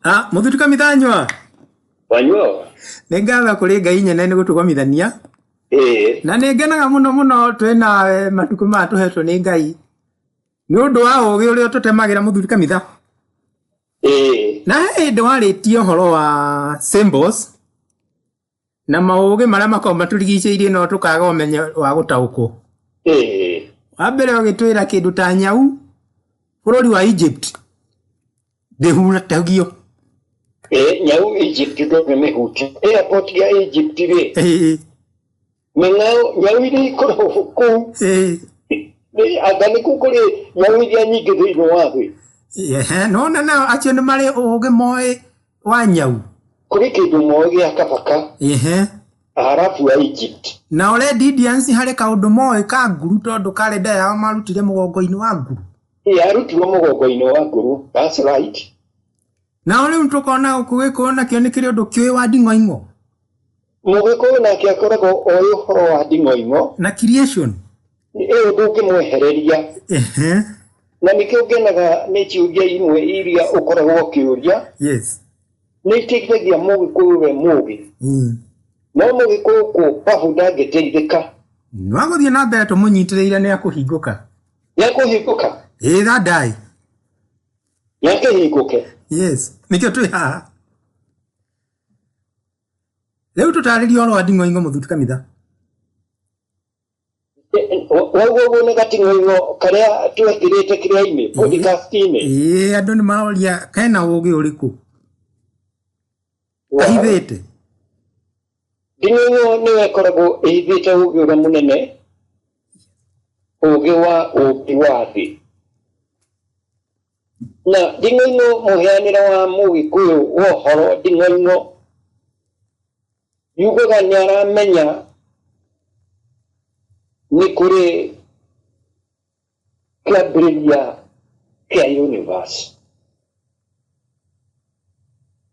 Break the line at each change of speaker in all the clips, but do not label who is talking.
Ah, mũthuri Kamithanyua.
Wanyua?
Nĩ ngatho kũrĩ Ngai nyene nĩ gũtũgomithania.
Ĩĩ.
Na nĩ ngenaga mũno mũno twĩ nawe matukũ maya tũhetwo nĩ Ngai. Nĩ ũndũ wa ũgĩ ũrĩa ũtũtemagĩra mũthuri Kamitha.
Ĩĩ.
Na he hĩndĩ warĩtie ũhoro wa symbols na maũgĩ marĩa makoragwo matũrigicĩirie no tũkaga ũmenyo wa gũtaũkwo.
Ĩĩ.
Wa mbere ũgĩtwĩra kĩndũ ta nyau bũrũri wa Egypt ndĩhuratagio.
Ĩĩ, nyau Egypt ndũngĩmĩhutia. Airport ya Egypt rĩ,
Ĩĩ,
mĩng'ao nyau iria ikoragwo kũu
ĩĩ.
nĩ anga nĩkuo kũrĩ nyau iria nyingĩ thĩinĩ wa thĩ.
Ehe, nona nao acio nĩ marĩ ũgĩ moĩ wa nyau.
Kũrĩ kĩndũ moĩ gĩa kabaka
Ehe.
Arabu a Egypt.
Nao Red Indians harĩ kaũndũ moĩ ka nguru tondũ karenda yao marutire mũgongo-inĩ wa nguru.
Yarutirwo mũgongo-inĩ wa nguru. That's right.
Nao rĩu tũkona gũkũ gĩkũyũ nakĩo nĩ kĩrĩ ũndũ kĩũĩ wa nding'oing'o
Mũgĩkũyũ nake akoragwo oĩ ũhoro wa nding'oing'o,
na creation.
ĩyo ndũngĩmwehereria.
Ehe.
Na nĩkĩo ngenaga nĩ ciũria imwe iria ũkoragwo ũkĩũria,
Yes.
nĩ iteithagia mũgĩkũyũ we mũgĩ. No mũgĩkũyũ kũbabu ndangĩteithĩka.
No agũthiĩ na mbere tũmũnyitĩrĩire nĩ akũhingũka.
Nĩ akũhingũka?
Ĩĩ thandai.
Nĩ akĩhingũke?
Yes. Nĩkĩo twĩ haha. Rĩu tũtarĩrie ũhoro wa nding'oing'o mũthuri Kamitha.
Waigua ũguo nĩ gating'oing'o karĩa twekĩrĩte kĩrĩa-inĩ, podcast-inĩ.
Ĩĩ andũ nĩ maroria kena ũgĩ ũrĩkũ? Kahithĩte.
Nding'oing'o nĩyo ĩkoragwo ĩhithĩte ũgĩ ũrĩa mũnene, ũgĩ wa ũmbi wa thĩ. Na nding'oing'o mũheanĩre wa mũgĩkũyũ wa ũhoro nding'oing'o yugaga nĩ aramenya nĩ kũrĩ kĩambĩrĩria kĩa universe.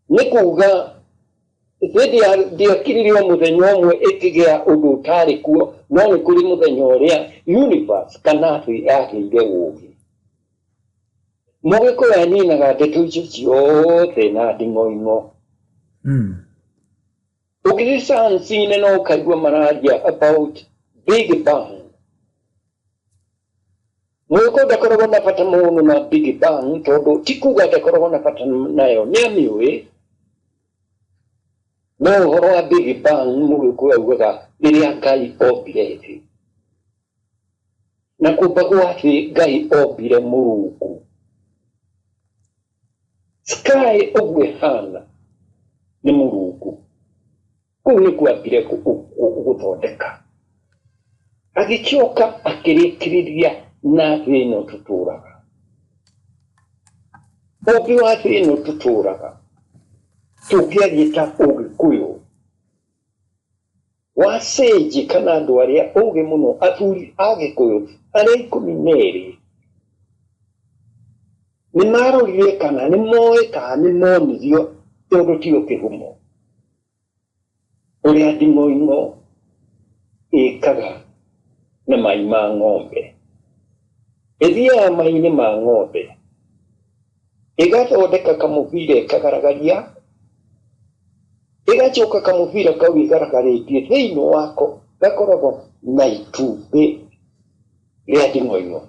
Nĩ kuga thĩ ndĩakirire o mũthenya ũmwe ĩkĩgĩa ũndũ ũtarĩ kuo, no nĩ kũrĩ mũthenya ũrĩa universe kana thĩ yagĩire ũũgĩ. Mũgĩkũyũ aninaga ndeto icio ciothe na nding'oing'o. Ũngĩthiĩ science-inĩ no ũkaigua mararia about Big Bang. Mũgĩkũyũ ndakoragwo na bata mũno na Big Bang tondũ ti kuga ndakoragwo na bata nayo, nĩ amĩũĩ. No ũhoro wa Big Bang mũgĩkũyũ augaga rĩrĩa Ngai ombire thĩ. Na kũmba gwa thĩ Ngai ombire Mũrungu. Sky ũguo ĩhana nĩ Mũrungu. Kũu nĩkuo ambire gũthondeka. Agĩcoka akĩrĩkĩrĩria na thĩ ĩno tũtũraga. Ũmbi wa thĩ ĩno tũtũraga, tũngĩaria ta Ũgĩkũyũ, wa sage kana andũ arĩa ogĩ mũno, athuri a Gĩkũyũ arĩa 12, nĩ marorire kana nĩ moĩ kana nĩ monirio tondũ tio kĩhumo. Ũrĩa nding'oing'o ĩkaga na mai ma ng'ombe. Ĩthiaga mai-inĩ ma ng'ombe, ĩgathondeka kamũbira ĩkagaragaria, ĩgacoka kamũbira kau ĩgaragarĩtie thĩinĩ wako gakoragwo na itumbĩ rĩa nding'oing'o.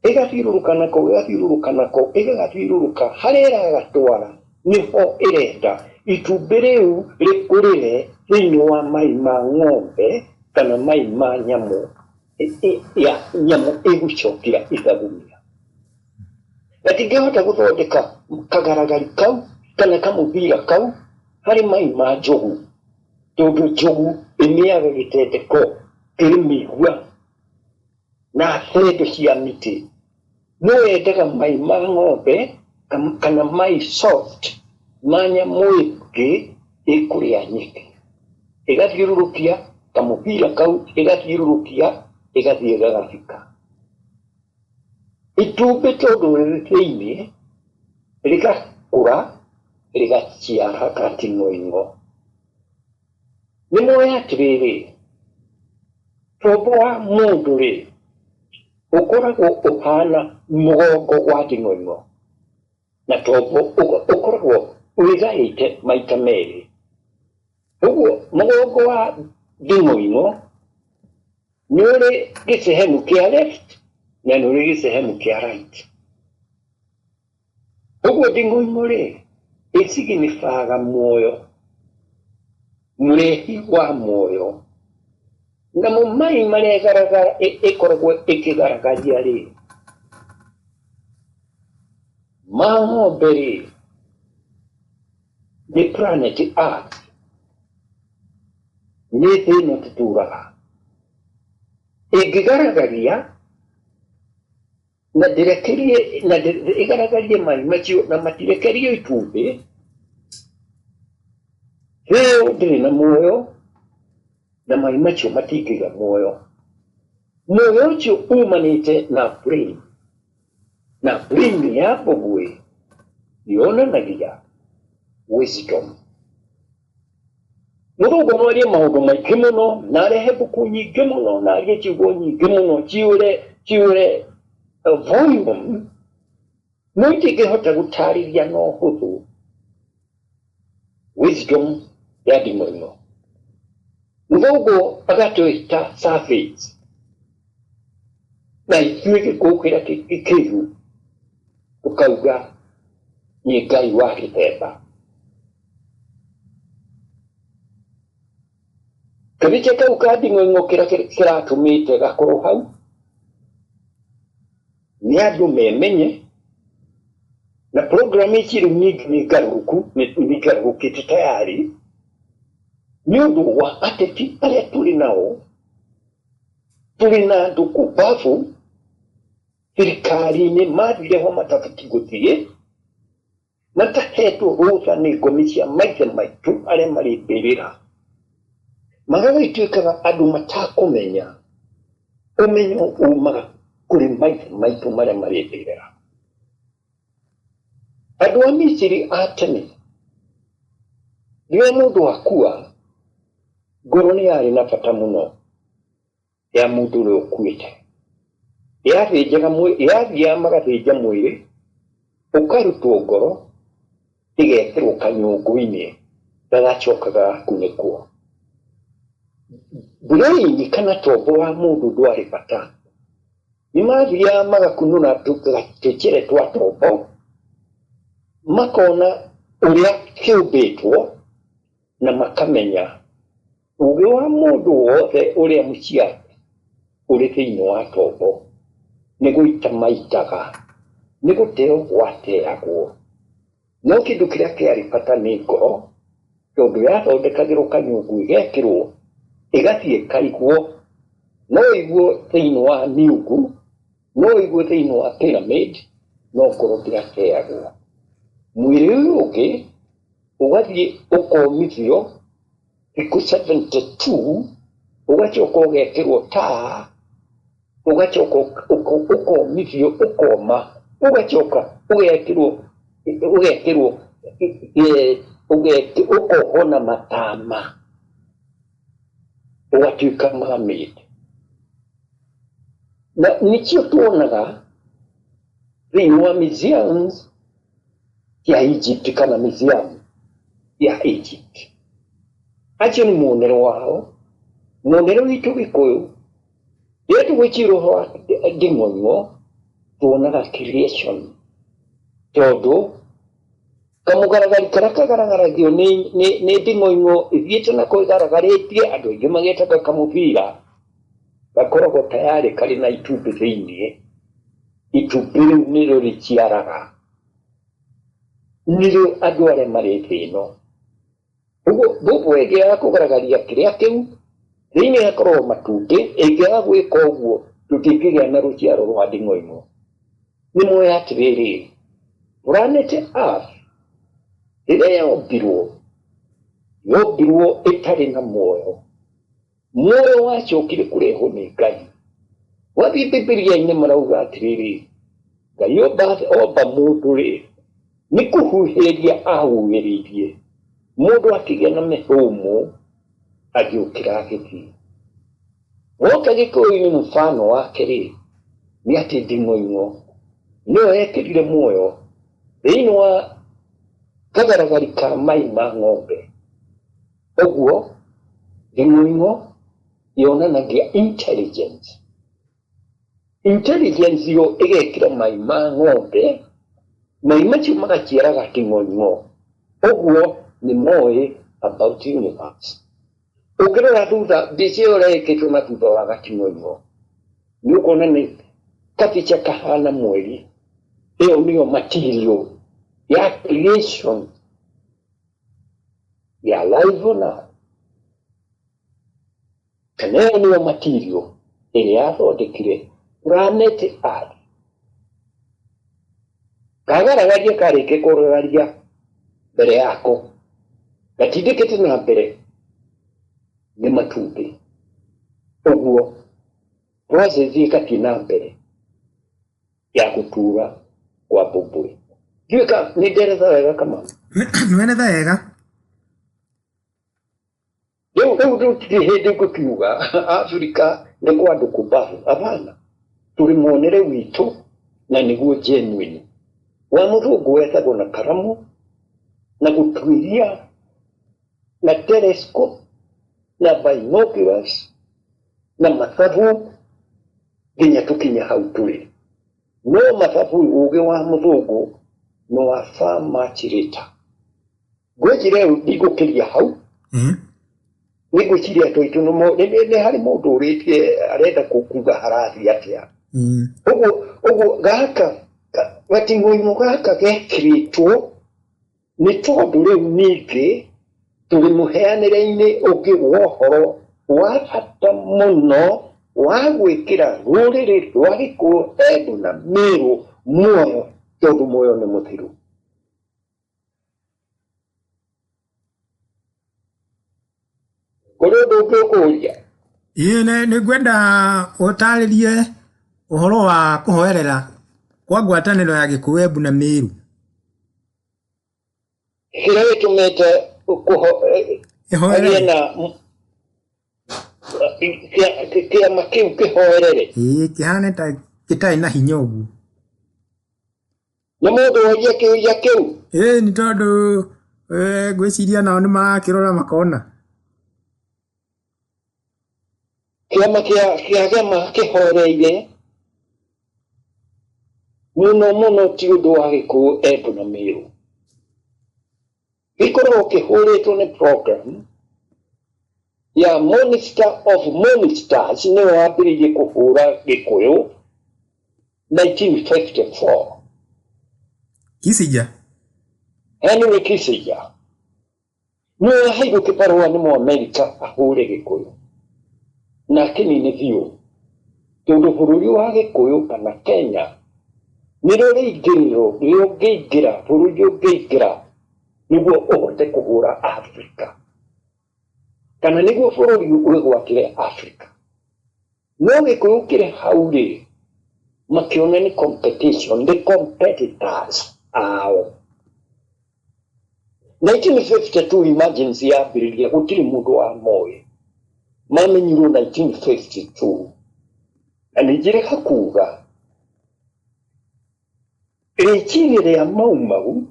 Ĩgathiũrũrũka nako, ĩgathiũrũrũka nako, ĩgagathiũrũrũka harĩa ĩragatwara nĩho ĩrenda itumbĩ rĩu rĩkũrĩre thĩinĩ wa mai ma ng'ombe kana mai ma nyamũ ya nyamũ ĩgũcokia ithagumia. Gatingĩhota gũthondeka kagaragari kau kana kamũbira kau harĩ mai ma njogu, tondũ njogu ĩmĩaga gĩtendeko kĩrĩ mĩigua na thendo cia mĩtĩ. No yendaga mai ma ng'ombe kana mai soft ma nyamũ ĩngĩ ĩkũrĩa nyeki. Ĩgathiũrũrũkia kamũbira kau, ĩgathiũrũrũkia, ĩgathiĩ gagathika. Itumbĩ tondũ rĩrĩ thĩinĩ, rĩgakũra, rĩgaciara gating'oing'o. Nĩ moĩ atĩrĩrĩ, tombo wa mũndũ rĩ, ũkoragwo ũhana mũgongo wa nding'oing'o. Na tombo ũkoragwo wĩgaĩte maita merĩ. Ũguo mũgongo wa nding'oing'o nĩ ũrĩ gĩcehemu kĩa left na nĩ ũrĩ gĩcehemu kĩa right. Ũguo nding'oing'o rĩ, ĩsignifiaga muoyo, mũrehi wa muoyo. Namo mai marĩa ĩkoragwo ĩkĩgaragaria rĩ, ma ng'ombe rĩ, nĩ planet Earth, nĩ thĩ ĩno tũtũraga. Ĩngĩgaragaria na ndĩrekerie na ĩgaragarie mai macio na matirekerio itumbĩ, thĩ ĩyo ndĩrĩ na muoyo na mai macio matingĩgĩa muoyo. Muoyo ũcio umanĩte na brain, na brain ya mbũguĩ yonanagia wisdom. Mũthũngũ no arie maũndũ maingĩ mũno na arehe mbuku nyingĩ mũno na arie ciugo nyingĩ mũno ciũre ciũre volume, no itingĩhota gũtarĩria na ũhũthũ wisdom ya nding'oing'o. Mũthũngũ agatwĩta savage, na ithuĩ gĩkũyũ kĩrĩa kĩru tũkauga nĩ Ngai wa gĩthemba. Kabicha kau ka nding'oing'o kĩrĩa kĩratũmĩte gakorwo hau nĩ andũ memenye, na program ici rĩu nyingĩ nĩ ngarũrũku, nĩ ngarũrũkĩte tayari nĩ ũndũ wa ateti arĩa tũrĩ nao. Tũrĩ na andũ kumbabu thirikari-inĩ mathire ho matabatiĩ gũthiĩ, matahetwo rũtha nĩ ngomi cia maithe maitũ arĩa marĩ mbĩrĩra, magagĩtuĩkaga andũ matakũmenya. Ũmenyo umaga kũrĩ maithe maitũ marĩa marĩ mbĩrĩra. Andũ a Misiri a tene, rĩrĩa mũndũ akua, ngoro nĩ yarĩ na bata mũno ya mũndũ ũrĩa ũkuĩte. Yathĩnjaga yathiaga magathĩnja mwĩrĩ, ũkarutwo ngoro, ĩgekĩrwo kanyũngũ-inĩ gagacoka gagakunĩkwo. Brain kana tombo wa mũndũ ndwarĩ bata. Nĩ mathiaga magakunũra tũcere twa tombo, makona ũrĩa kĩũmbĩtwo na makamenya ũgĩ wa mũndũ wothe ũrĩa mũciare ũrĩ thĩinĩ wa tombo nĩ gũita maitaga, nĩ gũteo gwateagwo. No kĩndũ kĩrĩa kĩarĩ bata nĩ ngoro, tondũ yathondekagĩrwo kanyũngũ ĩgekĩrwo ĩgathiĩ ĩkaigwo, no ĩigwo thĩinĩ wa miungu, no ĩigwo thĩinĩ wa pyramid, no ngoro ndĩateagwo. Mwĩrĩ ũyũ ũngĩ ũgathiĩ ũkomithio thikũ 72, ũgacoka ũgekĩrwo taa, ũgacoka ũkomithio ũkoma, ũgacoka ũgekĩrwo ũgekĩrwo ũkohwo na matama, ũgatuĩka mermaid. Na nĩkĩo tuonaga thĩinĩ wa museums ya Egypt kana museum ya Egypt. Acio nĩ muonere wao. Muonere witũ Gĩkũyũ, rĩrĩa tũgwĩciria ũhoro wa nding'oing'o, tuonaga creation, tondũ kamũgaragari karĩa kagaragaragio nĩ nding'oing'o ĩthiĩte nako ĩgaragarĩtie, andũ aingĩ magetaga kamũbira, gakoragwo tayarĩ karĩ na itumbĩ thĩinĩ. Itumbĩ rĩu nĩrĩo rĩciaraga, nĩrĩo andũ arĩa marĩ thĩ ĩno. Ũguo mbũmbũ ĩngĩaga kũgaragaria kĩrĩa kĩu thĩinĩ hakoragwo matumbĩ, ĩngĩaga gwĩka ũguo tũtingĩgĩa na rũciaro rwa nding'oing'o. Nĩ moĩ atĩrĩrĩ, planet Earth rĩrĩa yombirwo, yombirwo ĩtarĩ na muoyo. Muoyo wacokire kũrehwo nĩ Ngai. Wathiĩ Bibilia-inĩ marauga atĩrĩrĩ, Ngai omba mũndũ rĩ, nĩ kũhuhĩrĩria ahuhĩrĩirie, mũndũ akĩgĩa na mĩhũmũ, agĩũkĩra agĩthiĩ. Woka Gĩkũyũ-inĩ mũbano wake rĩ, nĩ atĩ nding'oing'o nĩyo yekĩrire muoyo Thĩinĩ wa kagaragari ka mai ma ng'ombe. Ũguo thing'oing'o yonanagia intelligence. Intelligence yo ĩgekĩra mai ma ng'ombe, mai macio magaciara gating'oing'o. Ũguo nĩ moĩ about universe. Ũngĩrora thutha mbica ĩyo ĩrekĩtwo na thutha wa gating'oing'o, nĩ ũkuona nĩ kabica kahana mweri. Ĩyo nĩyo material ya creation ya life on earth. Kana ĩyo nĩyo material ĩrĩa yathondekire planet Earth. Kagaragaria karĩkia kũgaragaria mbere yako gatindĩkĩte na mbere nĩ matumbĩ. Ũguo process ĩgathiĩ na mbere ya gũtura kwa mbũmbũĩ. Ndiũĩ ka nĩ nderetha wega Kamau?
Nĩweretha wega.
Rĩu tũtirĩ hĩndĩ ngũkiuga Afrika nĩ kwa andũ kumbavu. Hapana, tũrĩ muonere witũ na nĩguo genuine. Wa mũthũngũ wethagwo na karamu na gũtuĩria na telescope na binoculars na mathabu nginya tũkinye hau tũrĩ. No mathabu ũgĩ wa mũthũngũ no wa far much later. Ngwĩciria rĩu ndigũkĩria hau. Nĩ ngwĩciria andũ aitũ nĩ harĩ mũndũ ũrĩtie arenda kuga harathiĩ atĩa. Ũguo gaka gating'oing'o gaka gekĩrĩtwo nĩ tondũ rĩu ningĩ tũrĩ mũheanĩre-inĩ ũngĩ wa ũhoro wa bata mũno wa gwĩkĩra rũrĩrĩ rwa Gĩkũyũ, Embu na Meru muoyo, tondũ muoyo nĩ mũthiru. Kũrĩ ũndũ ũngĩ ũkũria?
Ĩĩ, nĩ ngwenda ũtarĩrie ũhoro wa kũhoerera kwa ngwatanĩro ya Gĩkũyũ, Embu na Meru.
Kĩrĩa gĩtũmĩte
ĩhoerere
na kĩama kĩu kĩhoerere.
Ĩĩ, kĩhane ta gĩtarĩ na hinya ũguo.
Nĩ mũndũ woria kĩũria kĩu?
Ĩĩ, nĩ tondũ ngwĩciria nao nĩ marakĩrora makona.
Kĩama kĩa gĩama kĩhoreire mũno mũno ti ũndũ wa Gĩkũyũ, Embu na Meru. Gĩkoragwo kĩhũrĩtwo nĩ program ya Minister of Ministers, nĩwe wambĩrĩirie kũhũra Gĩkũyũ 1954.
Kissinger.
Henry Kissinger nĩwe waheirwo kĩbarũa nĩ Mũamerika ahũre Gĩkũyũ na akĩnine biũ, tondũ bũrũri wa Gĩkũyũ kana Kenya nĩrĩo rĩingĩrĩro rĩrĩa ũngĩingĩra bũrũri ũngĩingĩra nĩguo ũhote kũhũra Afrika, kana nĩguo bũrũri wĩgwatĩre Afrika. No Gĩkũyũ kĩrĩ hau rĩ, makĩona nĩ competition, the competitors ao. 1952 emergency yambĩrĩria, gũtirĩ mũndũ wa moĩ, mamenyirwo 1952. Na nĩ njĩrĩga kuga rĩciria rĩa Mau Mau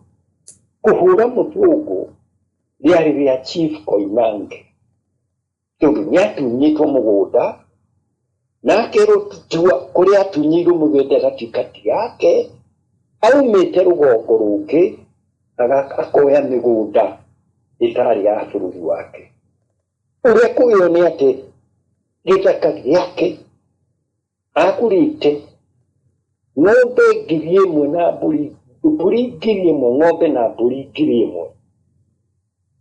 kũhũra mũthũngũ rĩarĩ rĩa Chief Koinange, tondũ nĩatunyĩtwo mũgũnda na akerwo tua kũrĩa atunyĩirwo mũgũnda ĩgatuĩka ti yake, aumĩte rũgongo rũngĩ akoya mĩgũnda ĩtarĩ ya bũrũri wake. Ũrĩa kũgĩo nĩ atĩ gĩthaka gĩake agũrĩte ng'ombe 1,000 na mbũri 1,000, ng'ombe na mbũri 1,000.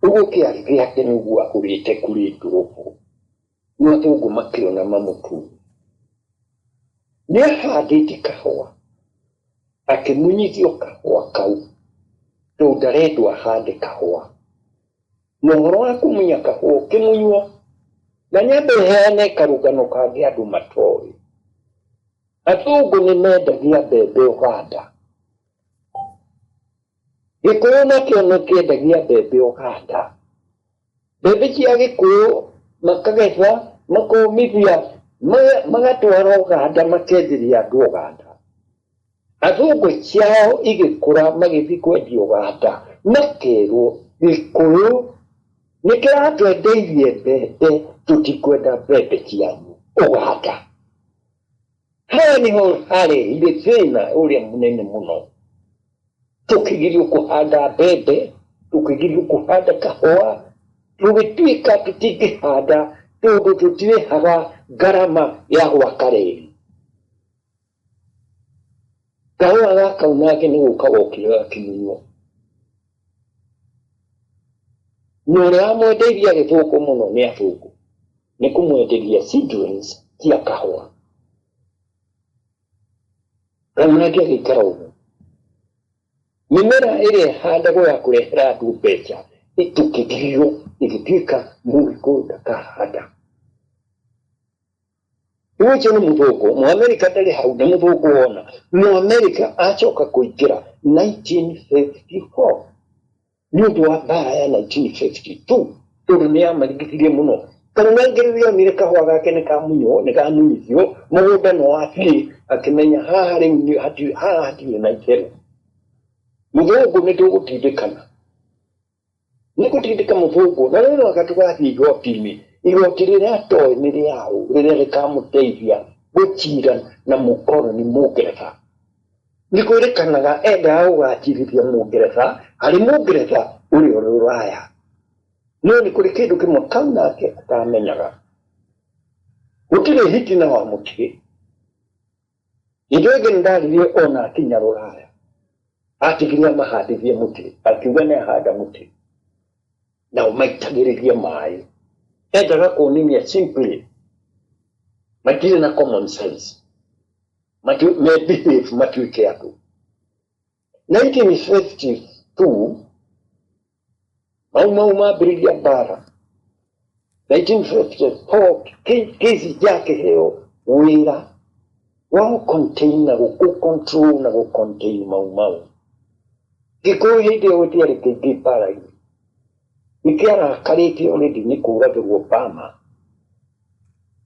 Ũguo kĩarĩ gĩake nĩguo agũrĩte kũrĩ ndũrũhũ. No athũngũ makĩona mamũtunye. Nĩ ahandĩte kahũa, akĩmunyithio kahũa kau tondũ ndarendwo ahande kahũa. Na ũhoro wa kũmunya kahũa ũkĩmunywo, na nyambe heane karũgano kangĩ andũ matoĩ. Athũngũ nĩ mendagia mbembe Uganda. Gĩkũyũ nakĩo nĩ kĩendagia mbembe Uganda. Mbembe cia Gĩkũyũ makagetha, makomithia, magatwara Uganda, makenderia andũ Uganda. Athũngũ ciao igĩkũra magĩthiĩ kwendia Ũganda, makerwo Gĩkũyũ nĩ kĩratwendeirie mbembe, tũtikwenda mbembe cianyu Ũganda. Haha nĩho harehire thĩna ũrĩa mũnene mũno. Tũkĩgirio kũhanda mbembe, tũkĩgirio kũhanda kahũa, tũgĩtuĩka tũtingĩhanda tondũ tũtirĩhaga ngarama ya gwaka reri. Kahũa gaka nake nĩ gũka gokire gakĩmunywo. Na ũrĩa wamwendeirie agĩthũngũ mũno nĩ athũngũ, nĩ kũmwenderia seedlings cia kahũa. Kau nake agĩikara ũguo. Mĩmera ĩrĩa ĩhandagwo ya kũrehera andũ mbeca tũkĩgirio, ĩgĩtuĩka Mũgĩkũyũ ndakahanda. Rĩu ũcio nĩ mũthũngũ, Mũamerika ndarĩ hau, nĩ mũthũngũ wona. Mũamerika acoka kũingĩra 1954 nĩ ũndũ wa mbara ya 1952, tondũ nĩ yamarigithirie mũno. Karumangi rĩrĩa onire kahũa gake nĩ kamunywo, nĩ kamunyithio, mũgũnda nĩ wathiĩ, akĩmenya haha rĩu haha hatirĩ na itherũ. Mũthũngũ nĩ tũgũtindĩkana. Nĩ gũtindĩka mũthũngũ, na rĩu no tũgathiĩ igoti-inĩ. Igoti rĩrĩa atoĩ nĩ rĩaũ, rĩrĩa rĩkamũteithia gũcira na mũkoroni Mũngeretha. Nĩ kwĩrĩkanaga endaga gũgacirithia Mũngeretha harĩ Mũngeretha ũrĩa ũrĩ Ũraya. No nĩ kũrĩ kĩndũ kĩmwe kau nake atamenyaga. Gũtirĩ hiti na wa mũtĩ. Hĩndĩ ĩyo ĩngĩ nĩndaririe ona akinya Rũraya. Atigire amahandithie mũtĩ, akiuga nĩ ahanda mũtĩ. Nao maitagĩrĩrie maĩ. Endaga kuonania simply matirĩ na common sense. Me behave matuĩke andũ. 1952 Mau Mau mambĩrĩria mbara. 1954 Kissinger akĩheo wĩra wa gũ-contain na gũ-control na gũ-contain Mau Mau. Gĩkũyũ hĩndĩ ĩyo gĩtiarĩ kĩingĩ mbara-inĩ. Nĩkĩarakarĩte already nĩ kũragĩrwo Bama.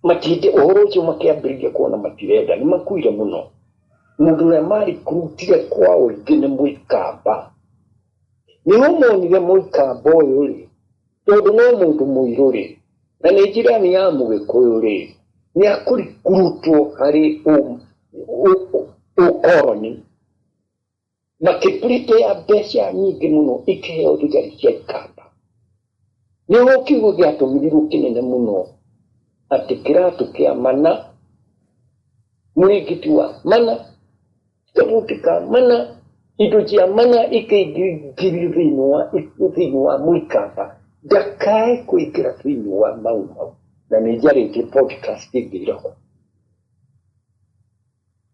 Matinde ũhoro ũcio makĩambĩrĩria kuona matirenda, nĩ makuire mũno. Mũndũ ũrĩa marikurutire kwa ũingĩ nĩ Mũikamba. Nĩho monire Mũikamba ũyũ rĩ, tondũ no mũndũ mũirũ rĩ, na nĩ njirani ya Mũgĩkũyũ rĩ, nĩ akũrikurutwo harĩ ũkoroni. Makĩprepare mbeca nyingĩ mũno ikĩheo thigari cia Ikamba. Nĩho kiugo gĩatũmĩrirwo kĩnene mũno atĩ kĩratũ kĩa mana, mũrĩngĩti wa mana, kabuti ka mana, indo cia mana ikĩingĩrio thĩinĩ wa Mũikamba ndakae kũingĩra thĩinĩ wa Mau Mau. Na nĩ njarĩtie podcast ĩngĩ ĩroho.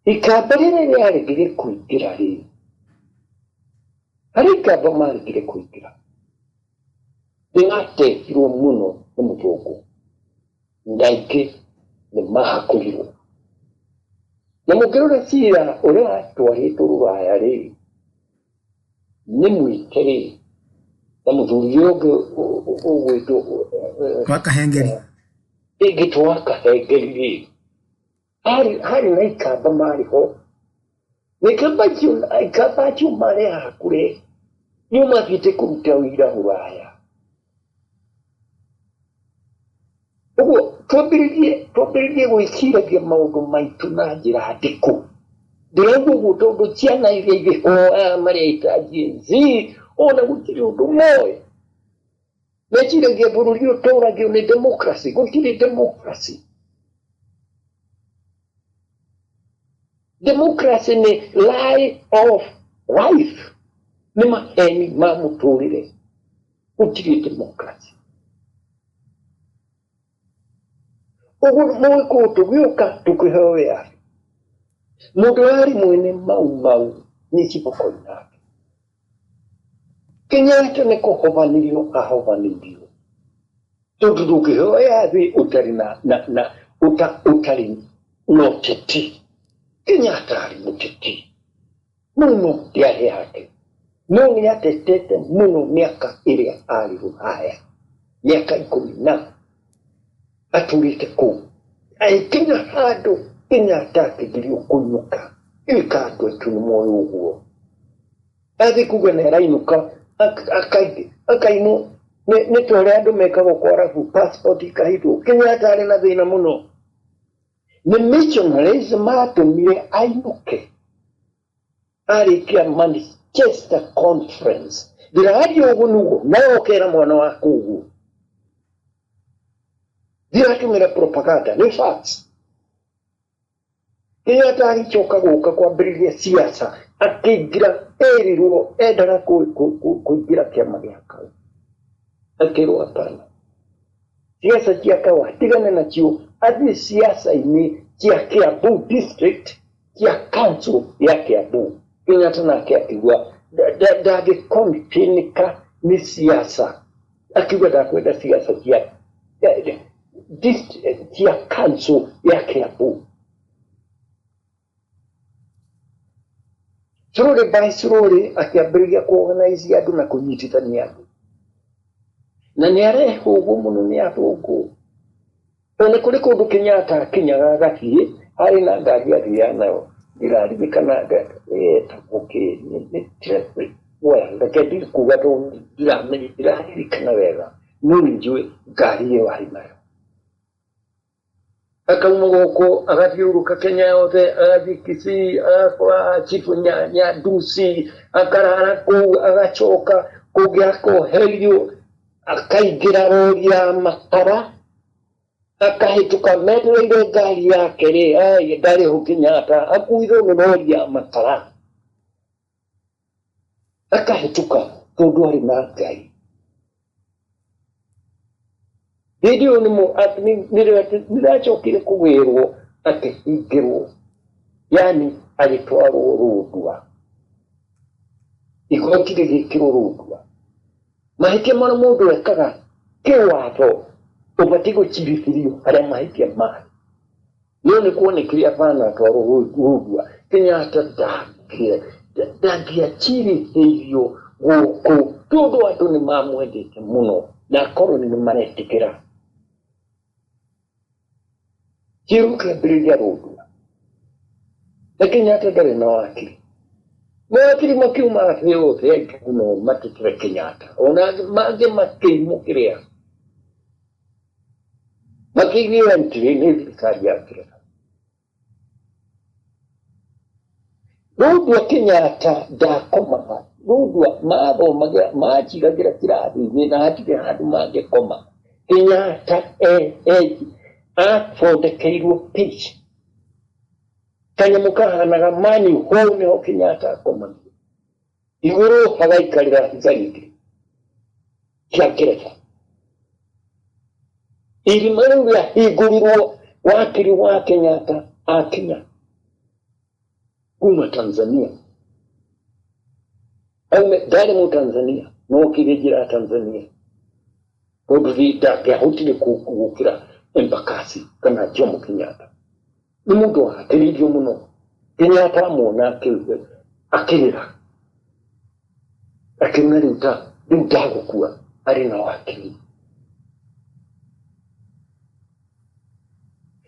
Ikamba rĩrĩa rĩaregire kũingĩra rĩ, harĩ ikamba maregire kũingĩra, rĩratetirwo mũno nĩ mũthũngũ, na aingĩ nĩ mahakũrirwo. Na mũngĩrora cira ũrĩa watwarĩtwo Rũraya rĩ, nĩ mwĩke rĩ, na mũthuri ũyũ ũngĩ ũgwĩtwo
wa Kahengeri.
Ĩngĩtwo wa Kahengeri rĩ, harĩ na ikamba marĩ ho. Na ikamba acio marĩ ahakũre nĩo mathiĩte kũruta wĩra Rũraya. Ũguo twambĩrĩrie gwĩciragia maũndũ maitũ na njĩra ndĩkũ. Ndĩrauga ũguo tondũ ciana iria irĩ ho aya mareita Gen Z ona gũtirĩ ũndũ moĩ. Meciragia bũrũri ũtũragio nĩ democracy, gũtirĩ democracy. Democracy nĩ lie of life, nĩ maheni ma mũtũrĩre, gũtirĩ democracy. Ũguo Mũgĩkũyũ tũgĩũka tũkĩheo wĩyathi. Mũndũ warĩ mwene Mau Mau nĩ Chief Koinange. Kenyatta nĩ kũhobanĩrio ahobanĩirio. Tondũ ndũngĩheo wĩyathi ũtarĩ na, na, na, ũta, ũtarĩ na ũteti. Kenyatta arĩ mũteti mũno ndĩarĩ yake. No nĩ atetete mũno mĩaka ĩrĩa arĩ Rũraya. Mĩaka ikũmi na atũrĩte kũu. Agĩkinya handũ Kenyatta akĩgirio kũinũka. Ĩka andũ aitũ nĩ moĩ ũguo. Athiĩ kuga nĩ arainũka akainwo nĩ ta ũrĩa andũ mekagwo kwa arabu, passport ikahithwo. Kenyatta arĩ na thĩna mũno. Nĩ missionaries matũmire ainũke arĩkia Manchester Conference. Ndĩraria ũguo nĩguo nawe ũkera mwana waku ũguo. Ndiratũmĩra propaganda, nĩ facts. Kenyatta agĩcoka gũka kwambĩrĩria siasa akĩingĩra, erirwo endaga kũingĩra kĩama gĩa KAU. Akĩrwo hapana. Siasa cia KAU atigane nacio, athiĩ siasa-inĩ cia Kiambu district, cia council ya Kiambu. Kenyatta nake akiuga ndangĩkontinika nĩ siasa, akiuga ndakwenda siasa cia council ya Kiambu. Slowly by slowly akĩambĩrĩria kuorganize andũ na kũnyitithania andũ, na nĩ arehũgwo mũno nĩ athũngũ. Ona kũrĩ kũndũ Kenyatta akinyaga agathiĩ arĩ na ngari athiaga nayo, ndiraririkana ĩtagwo kĩ, well, reke ndige kuga tondũ ndiramenya, ndiraririkana wega, no nĩ njũĩ ngari ĩyo arĩ nayo. Akauma gũkũ agathiũrũrũka Kenya yothe, agathiĩ Kisii, agakora chifu Nyandusi, akarara kũu, agacoka kũngĩ akoherio, akaingĩra rori ya makara, akahĩtũka metereire ngari yake rĩ, ai ndarĩ ho Kenyatta, akuirwo nĩ rori ya makara, akahĩtũka tondũ arĩ na Ngai. Hĩndĩ ĩyo nĩracokire kũgĩrwo akĩhingĩrwo, yani agĩtwarwo Rũndua, igoti rĩgĩkĩrwo Rũndua. Mahĩtia marĩa mũndũ ekaga kĩwatho ũbatiĩ gũcirithĩrio harĩa mahĩtia marĩ, no nĩ kuonekire abana atwarwo Rũndua. Kenyatta ndangĩacirithĩirio gũkũ tondũ andũ nĩ mamwendete mũno na akoroni nĩ maretĩkĩra. Kĩrũ kĩambĩrĩria Rũndua, na Kenyatta ndarĩ na wakiri. Mawakiri makiuma thĩ yothe aingĩ mũno matetere Kenyatta, ona mangĩ makĩimũkĩrĩa makĩigĩra entry nĩ thirikari ya Ngeretha. Rũndua Kenyatta ndakomaga, Rũndua mathomagĩra manjigagĩra kĩrathi-inĩ na hatirĩ handũ mangĩkoma. Kenyatta athondekeirwo pitch, kanyamũ kahanaga mani hole, nĩho Kenyatta akomagia, igũrũ hagaikarĩra thigari cia Ngeretha. Irima rĩu rĩahingũrirwo wakiri wa Kenyatta akinya kuma Tanzania. Aume ndarĩ mu Tanzania, no okire njĩra ya Tanzania tondũ ndangĩahotire gũkĩra Embakasi kana Jomo Kenyatta. Nĩ mũndũ wahatĩrĩirio mũno. Kenyatta amuona akĩrĩra, akiona rĩu ta rĩu ndagũkua arĩ na wakiri.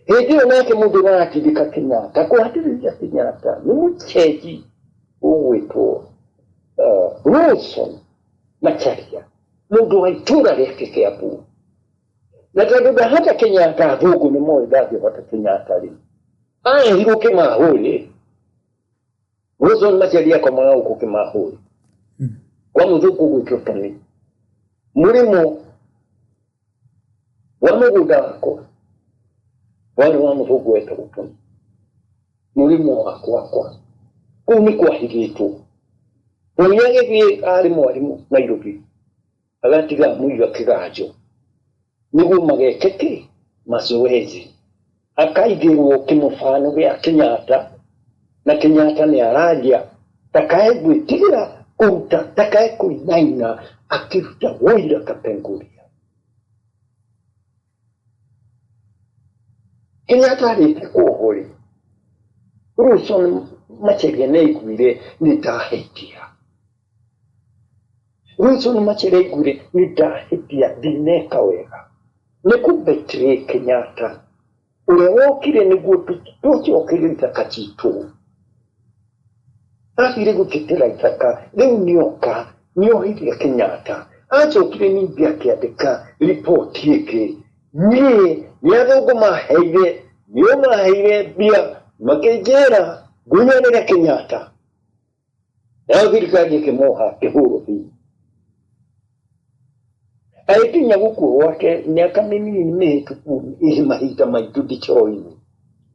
Hĩndĩ ĩyo nake mũndũ ũratindĩka Kenyatta kũhatĩrĩria Kenyatta nĩ mũcenji ũgwĩtwo Wilson Macharia, mũndũ wa itũra rĩake Kiambu. Na tondũ ndahota Kenyatta, athũngũ nĩ moĩ ndangĩhota Kenyatta rĩ, arehirwo Kĩmahũrĩ. Wilson Macharia akomaga gũkũ Kĩmahũrĩ kwa mũthũngũ ũgwĩtwo Tony, mũrĩmo wa mũgũnda wakwa warĩ wa mũthũngũ wetagwo Tony, mũrĩmo wakwa kwa kũu nĩ kwahithĩtwo. Tony agĩthiĩ arĩ mwarimũ Nairobi, agatiga mũiga kĩganjo nĩguo mageke kĩ mazoezi, akaigĩrwo kĩmũbano gĩa Kenyatta, na Kenyatta nĩ araria ndakae gwĩtigĩra kũruta, ndakae kũinaina akĩruta wũira Kapenguria. Kenyatta arĩte kuohwo rĩ, Wilson Macharia nĩ aiguire nĩ ndahĩtia. Wilson Macharia aiguire nĩ ndahĩtia, ndineka wega nĩ kũbetray Kenyatta ũrĩa wokire nĩguo tũcokerie ithaka citũ. Athire gũtetera ithaka rĩu nĩoka nĩohithia Kenyatta. Acokire ningĩ akĩandĩka riboti ĩngĩ, niĩ nĩ athũngũ maheire, nĩo maheire mbia makĩnjĩra ngunyanĩre Kenyatta. Nayo thirikari ĩkĩmoha akĩhũrwo biũ. Agĩkinya gũkua gwake mĩaka mĩnini mĩhĩtũku mahinda maingĩ ndicoĩ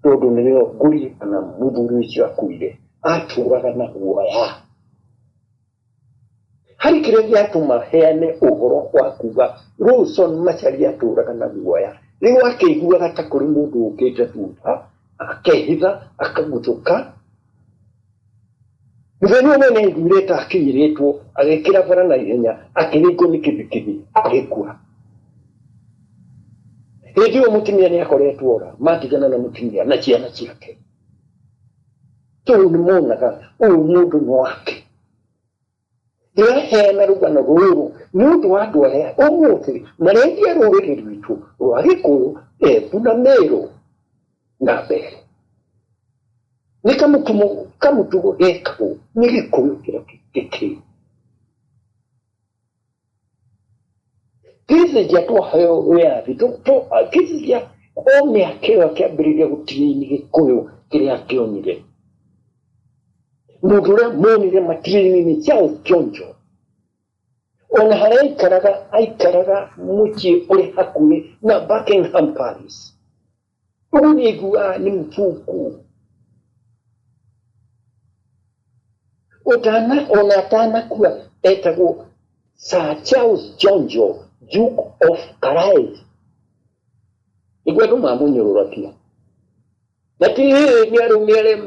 tondũ nĩrĩo ngũririkana mũthuri ũcio akuire atũraga na guoya. Harĩ kĩrĩa gĩatũma heane ũhoro wa kuga Lawson Macharia atũraga na guoya. Rĩu akĩiguaga ta kũrĩ mũndũ ũkĩte thutha, akehitha, akaguthũka. Mũthenya ũmwe nĩ aiguire ta akinyĩrĩtwo, agĩkĩra bara na ihenya, akĩringwo nĩ kibikibi, agĩkua. Hĩndĩ ĩyo mũtumia nĩ akoretwo ora, matigana na mũtumia na ciana ciake. Tondũ nĩ monaga ũyũ mũndũ nĩ wake. Ndĩraheana rũgano rũrũ nĩ ũndũ wa andũ arĩa ũmũthĩ marendia rũrĩrĩ rwitũ rwa Gĩkũyũ, Embu na Meru na Mbeere. Nĩ kamũtugo gekagwo nĩ Gĩkũyũ kĩrĩa gĩkĩĩ. Kissinger twaheo wĩyathi, Kissinger o mĩaka ĩyo akĩambĩrĩria gũtiini Gĩkũyũ kĩrĩa akĩonire. Mũndũ ũrĩa monire matiini nĩ Charles Kionjo. Ona harĩa aikaraga, aikaraga mũciĩ ũrĩ hakuhĩ na Buckingham Palace. Ũguo nĩ aiguaga nĩ mũthũngũ. Ona atanakua etagwo Sir Charles Njonjo, Duke of Carlisle. Nĩguo andũ mamũnyũrũragia. Na ti nĩ arũme arĩa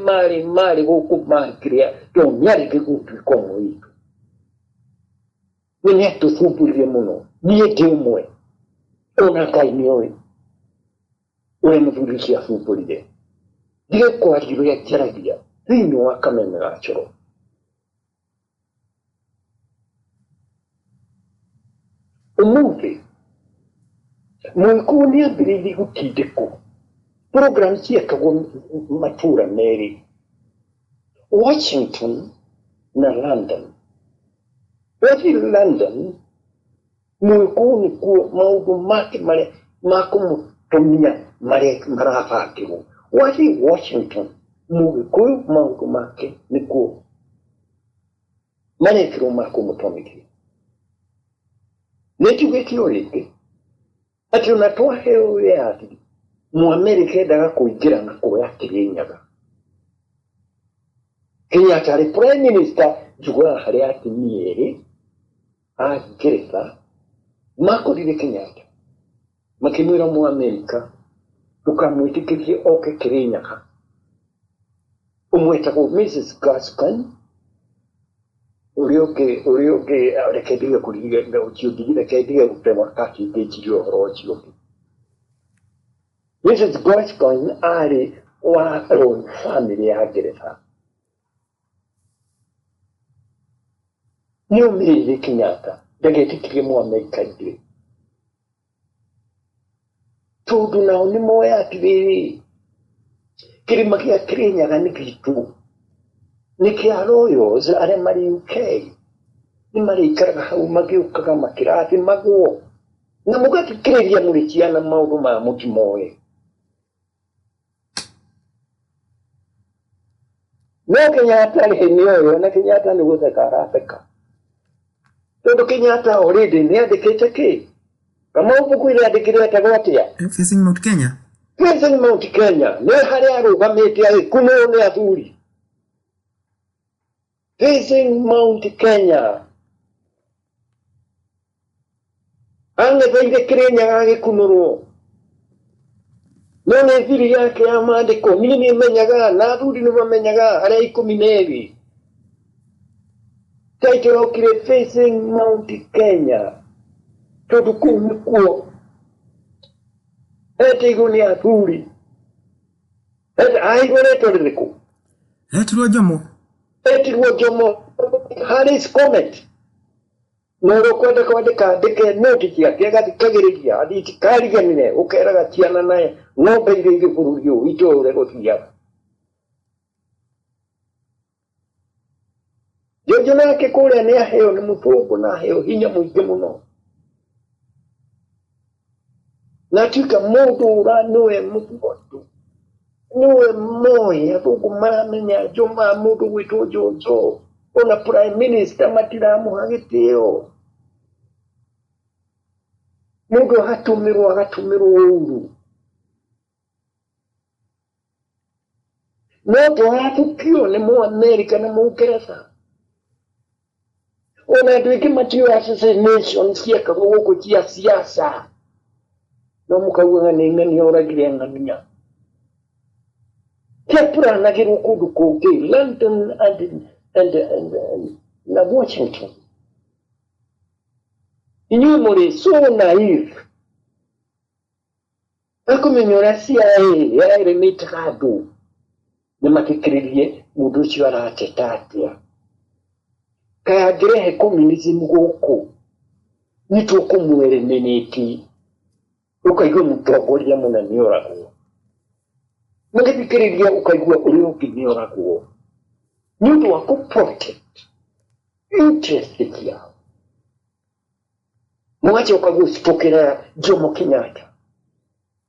marĩ gũkũ makĩrĩa tondũ nĩarĩ gũtuĩka ũmwe witũ. We nĩ atũthumbũrire mũno. Niĩ ndĩ ũmwe. Ona Ngai nĩoĩ ũrĩa mũthuri ũcio athumbũrire. Ndige kwaria ũrĩa njaragia thĩinĩ wa kameme ga coro. Ũmũthĩ Mũgĩkũyũ nĩ ambĩrĩirie gũtindĩkwo. Program ciekagwo matũra merĩ, Washington na London. Wathiĩ London, Mũgĩkũyũ nĩkuo maũndũ make marĩa ma kũmũtũmia marĩa marabangĩrwo. Wathiĩ Washington, Mũgĩkũyũ maũndũ make nĩkuo marekĩrwo ma kũmũtomithia. Nĩ njugĩte o rĩngĩ atĩ ona twaheo wĩyathi, Mũamerika endaga kũingĩra na kuoya Kĩrĩnyaga. Kenyatta arĩ prime minister, njugaga harĩ atumia erĩ a Ngeretha makorire Kenyatta makĩmwĩra Mũamerika ndũkamwĩtĩkĩrie oke Kĩrĩnyaga. Ũmwe etagwo Mrs Gascoigne, ũrĩa ũngĩ reke ndige kũririkana ũcio ũngĩ, reke ndige gũte wakati ngĩciria ũhoro ũcio ũngĩ. Mrs Gascoigne arĩ wa royal family ya Ngeretha. Nĩ omĩrĩirie Kenyatta ndagetĩkĩrie Mũamerika aingĩre. Tondũ nao nĩ moĩ atĩrĩrĩ, kĩrĩma kĩa Kĩrĩnyaga nĩ gitũ, nĩ kĩa royals arĩa marĩ UK, nĩ marĩikaraga hau magĩũkaga makĩrathimagwo, na mũgathikĩrĩria mũrĩ ciana maũndũ maya mũtimoĩ. No Kenyatta rĩ nĩ oĩ, ona Kenyatta nĩ gũtheka aratheka. Tondũ Kenyatta already nĩ andĩkĩte kĩ? Kamau mbuku ĩrĩa andĩkire etagwo atĩa?
Facing Mount Kenya.
Facing Mount Kenya. Nĩ harĩa arũgamĩte agĩkunũrwo nĩ athuri. Facing Mount Kenya. Ang'etheire Kĩrĩnyaga agĩkunũrwo. No nĩ thiri yake ya maandĩko, niĩ nĩ menyaga na athuri nĩ mamenyaga arĩa 12. Title yokire Facing Mount Kenya tondũ kũu nĩkuo etĩirwo nĩ athuri. Aheirwo rĩtwa rĩrĩkũ?
Etirwo Jomo.
Etirwo Jomo Harris Comet. Na ũrĩa ũkwenda kwandĩka andĩke noti ciake agathikagĩrĩria atikariganĩre ũkeraga ciana na ng'ombe iria irĩ bũrũri ũyũ itũũre gũthiaga. Onake kũrĩa nĩ aheo nĩ mũthũngũ na aheo hinya mũingĩ mũno, na atuĩka mũndũ ũra nĩwe mũthugotu, nĩwe moĩ athũngũ maramenya njũma mũndũ gwĩtwo Njonjo, ona prime minister matiramũha gĩtĩo. Mũndũ agatũmĩrwo agatũmĩrwo ũru. No tũrathukio nĩ Mũamerika na Mũngeretha. Ona andũ aingĩ matiũĩ assassination ciekagwo gũkũ cia siasa. No mũkaugaga nĩ ng'ania oragire ng'ania. Ciapuranagĩrwo kũndũ kũngĩ, London and na Washington. Inyuĩ mũrĩ so naive. Akũmenya ũrĩa CIA yaelemĩtaga andũ nĩ mathikĩrĩrie mũndũ ũcio arateta atĩa. Kaĩ angĩrehe communism gũkũ nĩ tũkũmũeliminate, ũkaigua mũtongoria mũna nĩ oragwo. Magĩthikĩrĩria ũkaigua ũrĩa ũngĩ nĩ oragwo. Nĩ ũndũ wa kũ protect interest ciao. Mũgacoka gũcitũkĩra Jomo Kenyatta.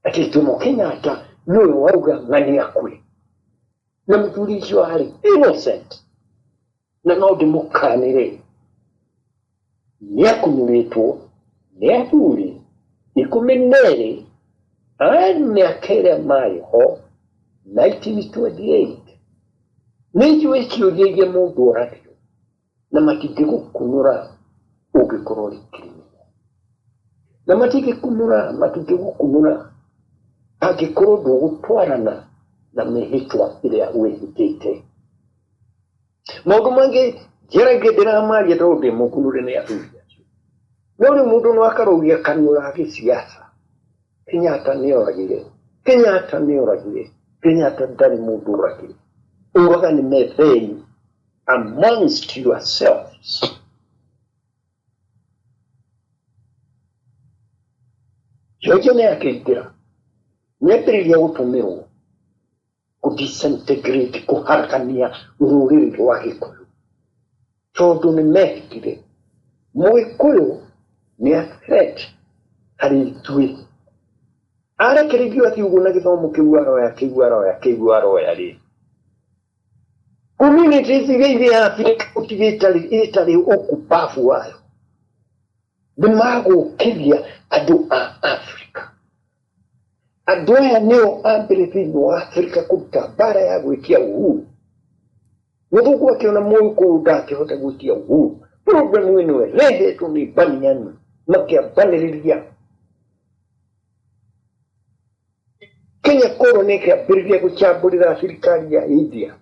Atĩ Jomo Kenyatta nĩwe wauga ng'ania akue. Na mũthuri ũcio arĩ innocent. Na no ndĩmũkanĩre. Nĩakunũrĩtwo nĩ athuri 12 a mĩaka ĩrĩa marĩ ho 1928. Nĩ njũĩ ciũria iria mũndũ oragio na matingĩgũkunũra ũngĩkorwo ũrĩ criminal. Na matingĩgũkunũra angĩkorwo ndũgũtwarana na mĩhĩtwa ĩrĩa wĩhĩtĩte. Maũndũ mangĩ njaragia ndĩramaria tondũ ndĩ mũkunũre nĩ athuri acio. No rĩu mũndũ no akarũgia kanua ga gĩsiasa. Kenyatta nĩ oragire, Kenyatta nĩ oragire, Kenyatta ndarĩ mũndũ oragire. Ũragani methei amongst yourselves. Jojo nĩ akĩingĩra, nĩambĩrĩria gũtũmĩrwo kũ-disintegrate, kũharakania rũrĩrĩ rwa Gĩkũyũ. Tondũ nĩ mehĩtire Mũgĩkũyũ nĩ a threat harĩ ithuĩ. Arekereirio athiĩ ũguo na gĩthomo kĩu aroya, kĩu aroya, kĩu aroya rĩ, communities iria irĩ Africa gũtirĩ ĩtarĩ ũkubabu wayo. Nĩ magũkĩria andũ a Africa. Andũ aya nĩo a mbere thĩinĩ wa Africa kũruta mbara ya gwĩtia uhuru. Mũthũngũ akĩona Mũgĩkũyũ ndangĩhota gwĩtia uhuru. Problem ĩno ĩrehetwo nĩ baniani makĩambanĩrĩria. Kenya colony ĩkĩambĩrĩria gũcambũrĩra thirikari ya India.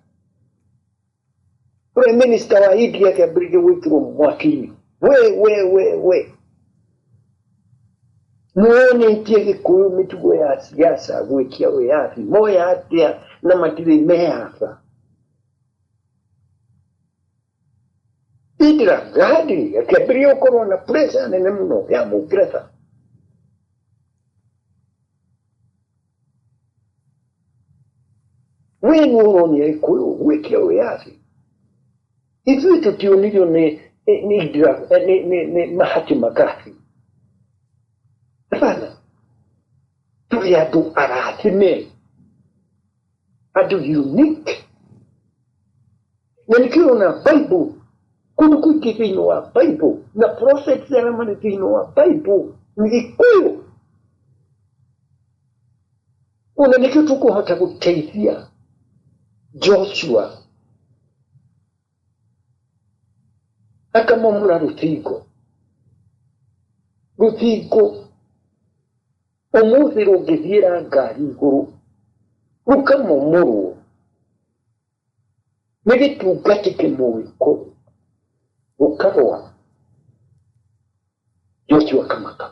Prime Minister wa India akĩambĩrĩria gwĩkĩrwo mwaki-inĩ. We we we we. Nĩwonĩtie Gĩkũyũ mĩtugo ya siasa gwĩtia wĩyathi moya atĩa na matirĩ meyatha. Indira Gandhi akĩambĩrĩria gũkorwo na pressure nene mũno ya Mũngeretha. We nĩ ũronia Gĩkũyũ gwĩtia wĩyathi. Ithuĩ tũtionirio nĩ nĩ Indira nĩ nĩ nĩ Mahatma Gandhi. Hapana. Tũrĩ andũ arathime, andũ unique. Na nĩkĩo ũrona Bible kũndũ kũingĩ thĩinĩ wa Bible na prophets arĩa marĩ thĩinĩ wa Bible nĩ Gĩkũyũ. Ona nĩkĩo tũkũhota gũteithia Joshua akamomora rũthingo. Rũthingo ũmũthĩ rũngĩthiĩra ngari igũrũ rũkamomorwo nĩ gĩtungati kĩmũgĩkũyũ rũkagwa. Joshua akamaka.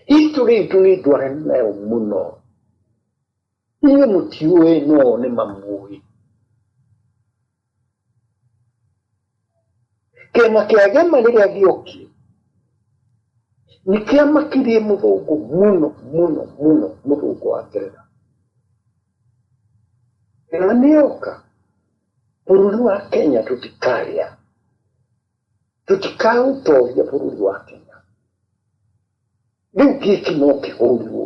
History itũ nĩ ndwarani nayo mũno. Inyuĩ mũtiũĩ no nĩ mamũĩ. Kĩama kĩa Gema rĩrĩa gĩokire nĩ kĩamakirie mũthũngũ mũno mũno mũno, mũthũngũ wa Ngeretha. Gema nĩyoka. Bũrũri wa Kenya tũtikarĩa, tũtikaũtoria bũrũri wa Kenya. Rĩu gĩkĩ no kĩhũrirwo.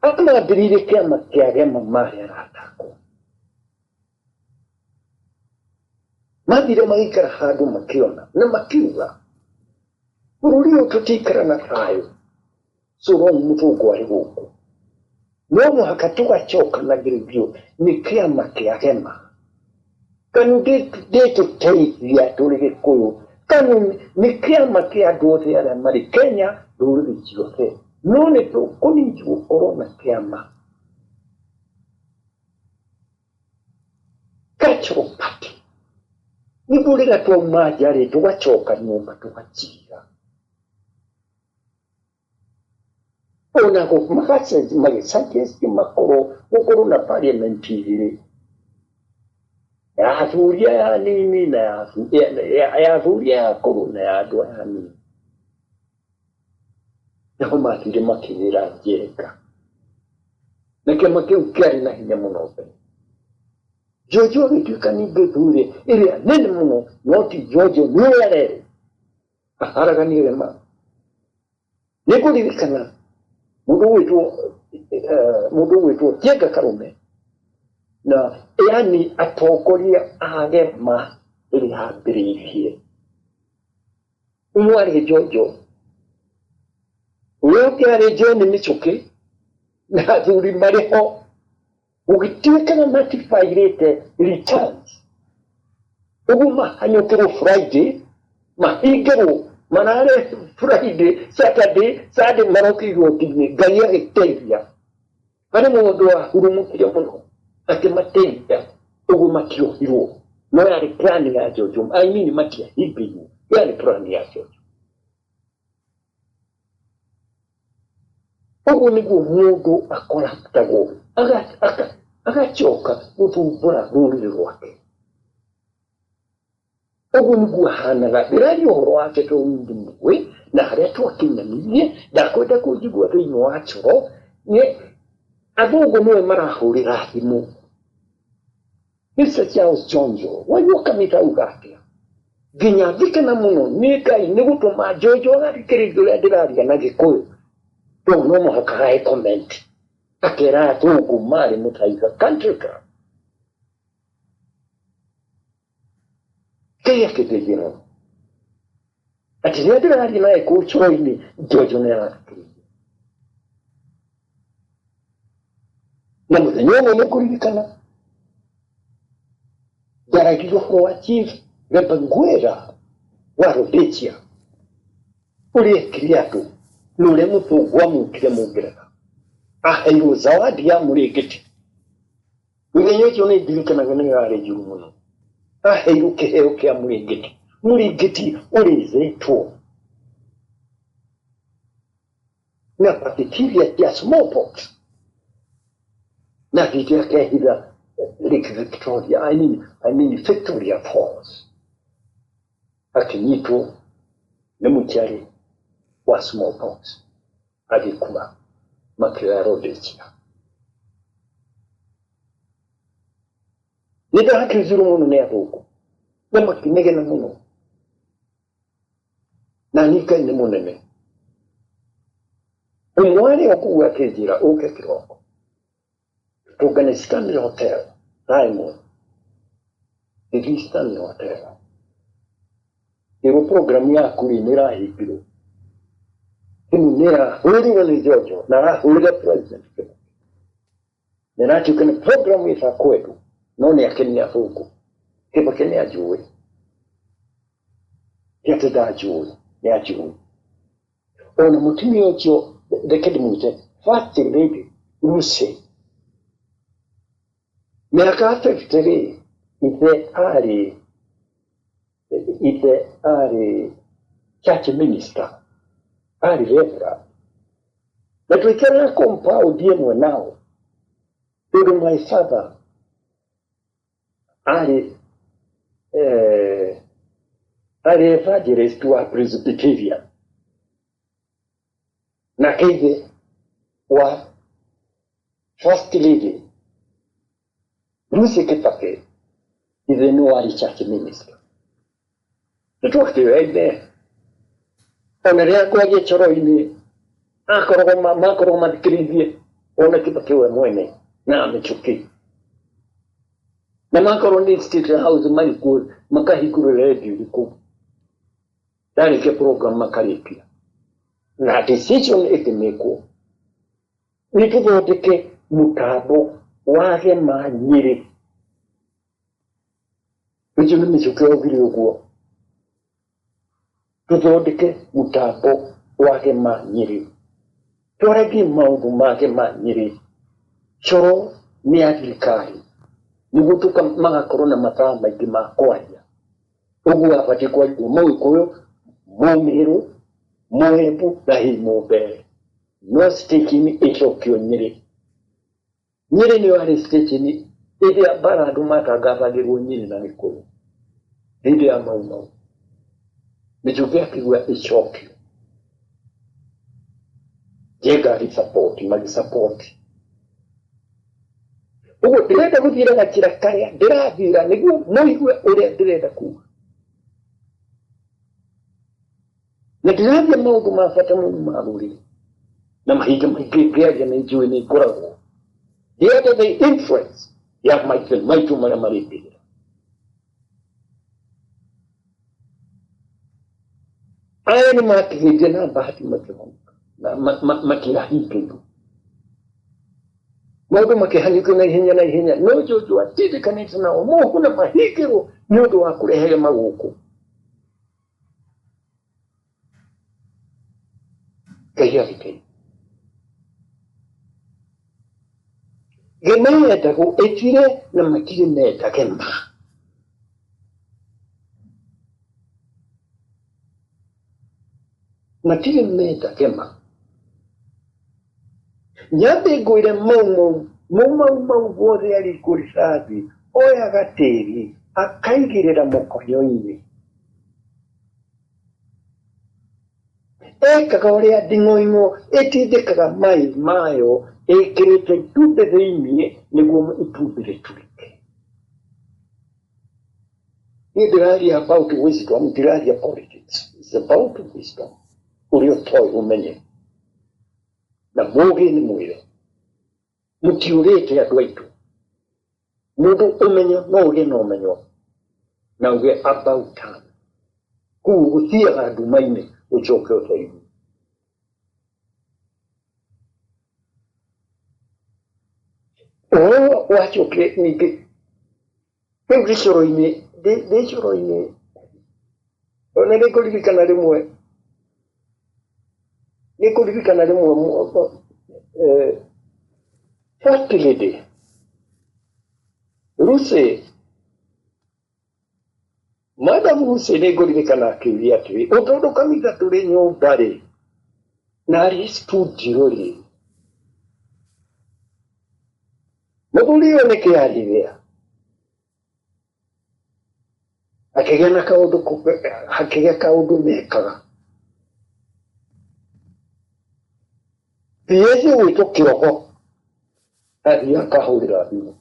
Andũ mambĩrĩirie kĩama kĩa Gema marĩ arata akwa. Mathire magĩikara handũ makĩona na makiuga bũrũri ũyũ tũtikara na thayũ so long mũthũngũ arĩ gũkũ. No mũhaka tũgacokanagĩrĩrio nĩ kĩama kĩa Gema. Kanu ndĩtũteithia tũrĩ Gĩkũyũ. Kanu nĩ kĩama kĩa andũ othe arĩa marĩ Kenya ndũrĩrĩ ciothe. No nĩ tũkũnindi gũkorwo na kĩama. Cultural party. Nĩguo rĩrĩa twauma nja rĩ tũgacoka nyũmba tũgaciga. Ona magĩsuggest makorwo gũkorwo na parliament igĩrĩ ya athuri aya anini na ya athuri aya akũrũ na ya andũ aya anini. Nĩho mathire makĩgĩra Njenga. Na kĩama kĩu kĩarĩ na hinya mũno mbere. Jojo agĩtuĩka ningĩ thuri ĩrĩa nene mũno, no ti Jojo nĩ ũrĩa arerwo aharaganie Gema. Nĩ ngũririkana mũndũ ũgwĩtwo Njenga Karume na yani atongoria a Gema ĩrĩa yambĩrĩirie. Ũmwe arĩ Jojo, ũrĩa ũngĩ arĩ John Mĩchũkĩ na athuri marĩ ho. Gũgĩtuĩka matibairĩte returns. Ũguo mahanyũkĩrwo Friday, mahingĩrwo, marare Friday, Saturday, Sunday maroke igoti-inĩ. Ngai agĩteithia. Harĩ mũndũ wahurumũkire mũno akĩmateithia ũguo matiohirwo. No yarĩ plan ya Jojo, I mean matiahingĩirwo, yarĩ plan ya Jojo. Ũguo nĩguo mũndũ akoraptagwo, agacoka gũthumbũra rũrĩrĩ rwake. Ũguo nĩguo ahanaga. Ndĩraria ũhoro wake tondũ ndĩmũĩ na harĩa twakinyanĩirie, ndakwenda kũnjigua thĩinĩ wa coro. Athũngũ nĩwe marahũrĩra thimũ. Mr. Charles Njonjo, waigua kanitha auga atĩa? Nginya ngĩkena mũno nĩ Ngai nĩ gũtũma Njonjo agathikĩrĩria ũrĩa ndĩraria na Gĩkũyũ. Tondũ no mũhaka ahe comment. Akera athũngũ marĩ Mũthaiga Country Club. Ngai akĩndeithia mũno. Atĩ rĩrĩa ndĩraria naye kũu coro-inĩ, Njonjo nĩ arathikĩrĩria. Na mũthenya ũmwe nĩ ngũririkana ndaragia ũhoro wa Chief Rebangwera wa Rhodesia ũrĩa ekire andũ na ũrĩa mũthũngũ amũkire Mũngeretha aheirwo zawadi ya mũrĩngĩti. Mũthenya ũcio nĩ ndirikanaga nĩ yarĩ njũru mũno. Aheirwo kĩheo kĩa mũrĩngĩti, mũrĩngĩti ũrĩithĩtwo na bacteria cia smallpox na thite akehitha Lake Victoria, I mean Victoria Falls, akinyitwo nĩ mũciari wa smallpox agĩkua makĩoya Rhodesia. Nĩ ndakĩrĩirwo mũno nĩ athũngũ na makĩnegena mũno, na niĩ Ngai nĩ mũnene. Ũmwe arĩ o kũu akĩnjĩra ũke kĩroko tũngane Stanley Hotel thaa 1. Ngĩthiĩ Stanley Hotel, ĩrwo program yaku rĩ nĩ ĩrahingirwo. Thimũ nĩ ĩrahũrirwo nĩ Jojo na arahũrĩra President Kibaki. Na ĩratuĩka nĩ program ĩtakwendwo no nĩ akenia athũngũ. Kibaki nĩ anjũĩ, ti atĩ ndanjũĩ, nĩ anjũĩ. Ona mũtumia ũcio reke ndĩmwĩte First Lady Lucy, mĩaka 50 rĩ, ithe arĩ church minister, arĩ reverend, na twaikaraga compound ĩmwe nao tondũ my father arĩ evangelist wa Presbyterian, nake ithe wa First Lady Lucy Kibaki Ithe nĩ warĩ church minister. Nĩ twakĩoyaine. Ona rĩrĩa kwaria coro-inĩ akoragwo makoragwo mathikĩrĩirie ona Kibaki we mwene na Mĩchũkĩ. Na makorwo nĩ State House marĩ kuo makahingũra redio ĩrĩkũ. Yarĩkia program makarĩkia. Na decision ĩkĩmĩkwo nĩ tũthondeke mũtambo wa Gema Nyĩrĩ. Ũcio nĩ Mĩchũkĩ waugire ũguo. Tũthondeke mũtambo wa Gema Nyĩrĩ. Twaragie maũndũ ma Gema Nyĩrĩ. Coro nĩ ya thirikari nĩguo magakorwo na mathaa maingĩ ma kwaria. Ũguo abatiĩ kwaria Mũgĩkũyũ, Mũmĩrũ, Mũembu na hihi Mũmbeere. No station ĩcokio Nyĩrĩ. Nyĩrĩ nĩyo yarĩ station hĩndĩ ya mbara andũ matangathagĩrwo Nyĩrĩ na Gĩkũyũ hĩndĩ ya Mau Mau. Mĩchũkĩ akĩgua ĩcokio. Njenga agĩsupport, magĩsupport. Ũguo ndĩrenda gũthiĩra gacĩra karĩa ndĩrathiĩra nĩguo mũigue ũrĩa ndĩrenda kuga. Na ndĩraria maũndũ ma bata mũno ma rũrĩrĩ. Na mahinda maingĩ ngĩaria nĩ njũĩ nĩ ngoragwo ndĩ under the influence ya maithe maitũ marĩa marĩ mbĩrĩra. Aya nĩ matigĩte na bahati makĩhonoka na matiahingĩirwo. Maũndũ makĩhanyũkio na ihenya na ihenya, no Jojo atindĩkanĩte nao mohu na mahingĩrwo nĩ ũndũ wa kũrehe magũkũ. Ngai agĩteithia. Gema yendagwo ĩthire na matirĩ menda gema. Matirĩ menda gema. Nyambe ngwĩre Mau Mau, Mau Mau Mau guothe arĩ rithathi, oyaga tĩri akaigĩrĩra mũkonyo-inĩ. Ekaga ũrĩa nding'oing'o ĩtindĩkaga mai mayo ĩkĩrĩte itumbĩ thĩinĩ nĩguo itumbĩ rĩtũrĩke. Niĩ ndĩraria about wisdom, ndiraria politics. It's about wisdom. Ũrĩa ũtoĩ ũmenye. Na mũgĩ nĩ mwĩre. Mũtiũrĩte andũ aitũ. Mũndũ ũmenyo no ũgĩe na ũmenyo na uge about time. Kũu gũthiaga nduma-inĩ ũcoke ũtheri-inĩ. Ũhoro wacokire ningĩ rĩu gĩcoro-inĩ, ndĩ coro-inĩ, ona nĩ ngũririkana rĩmwe, nĩ ngũririkana rĩmwe First Lady Lucy, Madam Lucy nĩ ngũririkana akĩũria atĩrĩ, tondũ kanitha tũrĩ nyũmba rĩ, na arĩ studio rĩ, mũthuri ũyũ nĩkĩ arĩrĩa? Akĩgĩa na kaũndũ, hakĩgĩa kaũndũ mekaga. PS ũgwĩtwo Kĩrogo athiĩ akahũrĩra thimũ,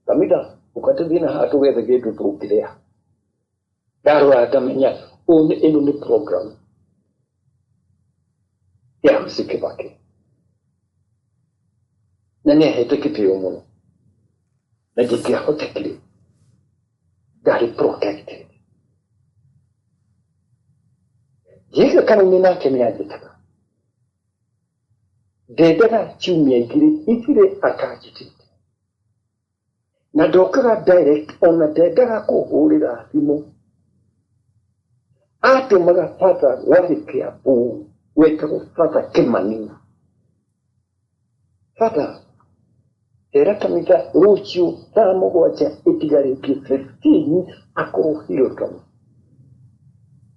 Kamida ũka tũthiĩ na haha tũgethe kĩndũ tũngĩrĩa. Ndarora ngamenya ĩno nĩ program ya Lucy Kibaki. Na nĩ ahete gĩtĩo mũno. Na ndingĩahotekire, ndarĩ protected. Njenga Karũme nake nĩ anjĩtaga. Ndendaga ciumia igĩrĩ ithire atanjĩtĩte. Na ndokaga direct ona ndendaga kũhũrĩra thimũ. Atũmaga father warĩ Kĩambu wetagwo Father Kĩmani. Father, era kanitha rũciũ thaa mũgwanja ĩtigarĩtie 15 akorwo Hilton.